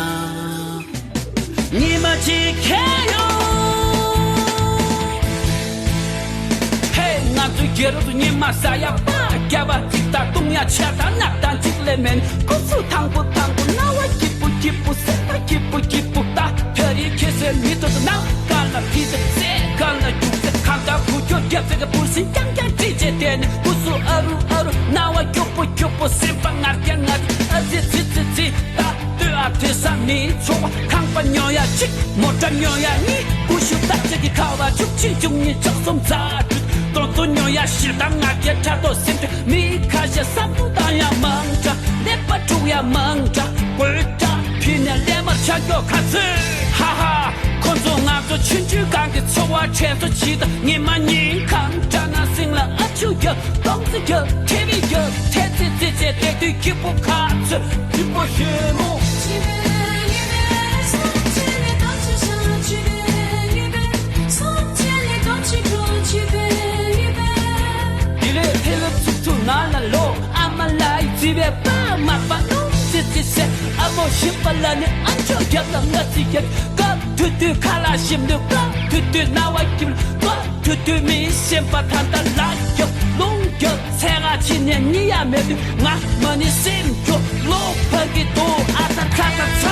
ཉི་མ་གཅིག་ཁྱེར་ཡོང་། ཧེ། ང་ཚོའི་རྒྱལ་རབས་སུ་ཉི་མ་ཟ་ཡ་པ། སྐྱ་བ་གཅིག་དང་བཏུང་ཡ་ཆ་དང་སྣག་དང་གཅིག་ལས་མེད། སྐུ་གཟུགས་ཐང་པོ་ཐང་པོ། རྣ་བ་སྐྱིད་པོ་སྐྱིད་པོ། སེམས་པ་སྐྱིད་པོ་སྐྱིད་པོ། ད་ཕ་རི་ཁེ་སེ་མི་ཏོ་ཏོ་ནམ་ག་ལ་ཕི་ཏ་ཟེ་ག་ལ་རྒྱུག་ཟེ་གང་ལྟར་ཁུ་ཁྱོ་རྒྱབ་ཟེ་ག་བུར་སིན་རྐྱང་རྐྱང་བྲིས་བྱས་དེ་ནི་སྐུ་གཟུགས་ཨ་རུ་ཨ་རུ། རྣ་བ་སྐྱུག་པོ་སྐྱུག་པོ། སེམས་པ་ངར་རྐྱང་ངར་རྐྱང་། ཨ་ཙི་ཙི་ཙི་ཙི། ད་ལྟོས་ཨ། དེ་ས་མི་ཚོགས་པ། ཁང་པ་ཉོ་ཡ་གཅིག་མོ་ཊ་ཉོ་ཡ་གཉིས། ཀུ་ཤུ་སྟག་ཅིག་གི་ཁ་བ་བཅུ་གཅིག་བཅུ་གཉིས་བཅུ་གསུམ་ཙག་སྒྲིལ། དོ་ཚོ་ཉོ་ཡ་ཞེ་སྡང་ང་རྒྱལ་ཕྲག་དོག་སེམས་ཁྲལ། མི་ཁ་ཤས་བསམ་བློ་བཏང་ཡ་མང་དྲགས། ཀླད་པ་འཁྲུག་ཡ་མང་དྲགས། དགོད་སྒྲ་ཕུལ་ནས་ཀླད་མར་ཆ་སྐྱོག་ཁ་ཚོད། ཧ་ཧ། ཁོ་ཚོ་ང་ཚོ་ཆུང་ཆུང་སྒང་གི་འཚོ་བ་དྲན་གསོ་བྱེད་དང་། ཉི་མ་ཉིན་གང་དྲ་ན་སིང་ལ་ཨ་ཆུ་རྒྱབ། སྟོང་ཚོ་རྒྱབ། ཁེ་བི་རྒྱབ། ཐེ་ཚེ་ཚེ་ཚེ་དེ་དུས་སྐྱིད་པོ་ཁ་ཚོད། སྐྱིད་པོ་ཞེ་མོ། དེ་ལས་ཐེ་ལབ་ཚུགས་ཚུགས་ནང་ལ་ལོག་ཨ་མ་ལ་ཡི་རྩིས་པའི་པ་མ་པ་ནོ་ཙི་ཙི་ཟེར། ཨ་མོ་ཞིམ་པ་ལ་ནི་ཨ་མཆོག་རྒྱབ་ལ་ང་ཙི་རྒྱབ། སྐབས་དུས་དུས་ཁ་ལག་ཞིམ་དུས། སྐབས་དུས་དུས་རྣ་བ་སྐྱིད། སྐབས་དུས་དུས་མི་སེམས་པ་ཐ་ཐ་ལ་རྒྱབ་རླུང་རྒྱབ། ཚེ་སྔ་ཕྱི་ནས་གཉིད་ཡ་མེད་དུས། ང་མ་ཎི་སེམས་སྐྱོ་ལོ་ཕ་གི་དོ་ཨ་ཐ་ཁ་ཐ་ཚ།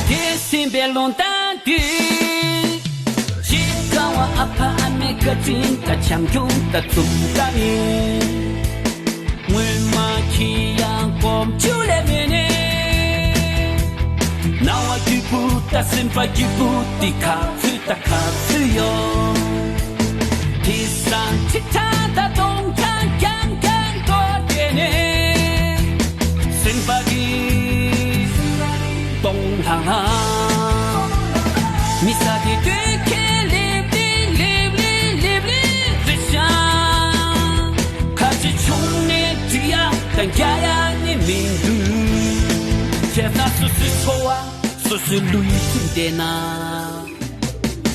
དེ་སེམས་པའི་ལུང་བསྟན་དུས། ཅི་དགའ་བ་ཨ་ཕ་ཨ་མའི་བཀའ་དྲིན་དང་བྱམས་སྐྱོང་དང་འཛུམ་མདངས་ཡིན། སྔོན་མ་ཁྱི་ཡང་སྒོམ་ཆུ་ལས་མེད་ནས། སྣང་བ་སྐྱིད་པོ་དང་སེམས་པ་སྐྱིད་པོ་དེ་ཁ་ཚུད་དང་ཁ་ཚུད་ཡོད། དེ་སང་ཁྲིག་ཁྲག་དང་སྟོང་ཁྲག་རྐྱང་རྐྱང་འགྲོ་བྱས་ནས། སེམས་པ་གི་སྟོང་ལྷང་ལྷང་། མི་ས་དེ་དུས་ཁྱེད་ལེབ་ལེ་ལེབ་ལེ་ལེབ་ལེ་རེད་ཤག་ཁ་ཆེ་ཆུང་ནས་འགྲིག་ཡ་དང་རྒྱག་ཡ་ནི་མི་འདུག་བྱས་ཙང་སོ་སོའི་འཚོ་བ་སོ་སོའི་ལུས་ཡིད་ཚིམ་བསྡད་ན།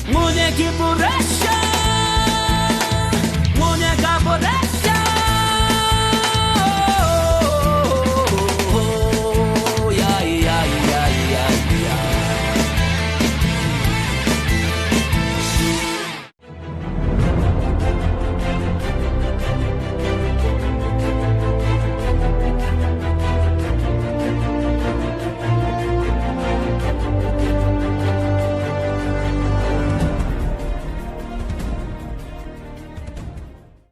དངོས་གནས་སྐྱིད་པོ་རེད་ཤག་དངོས་གནས་དགའ་པོ་རེད་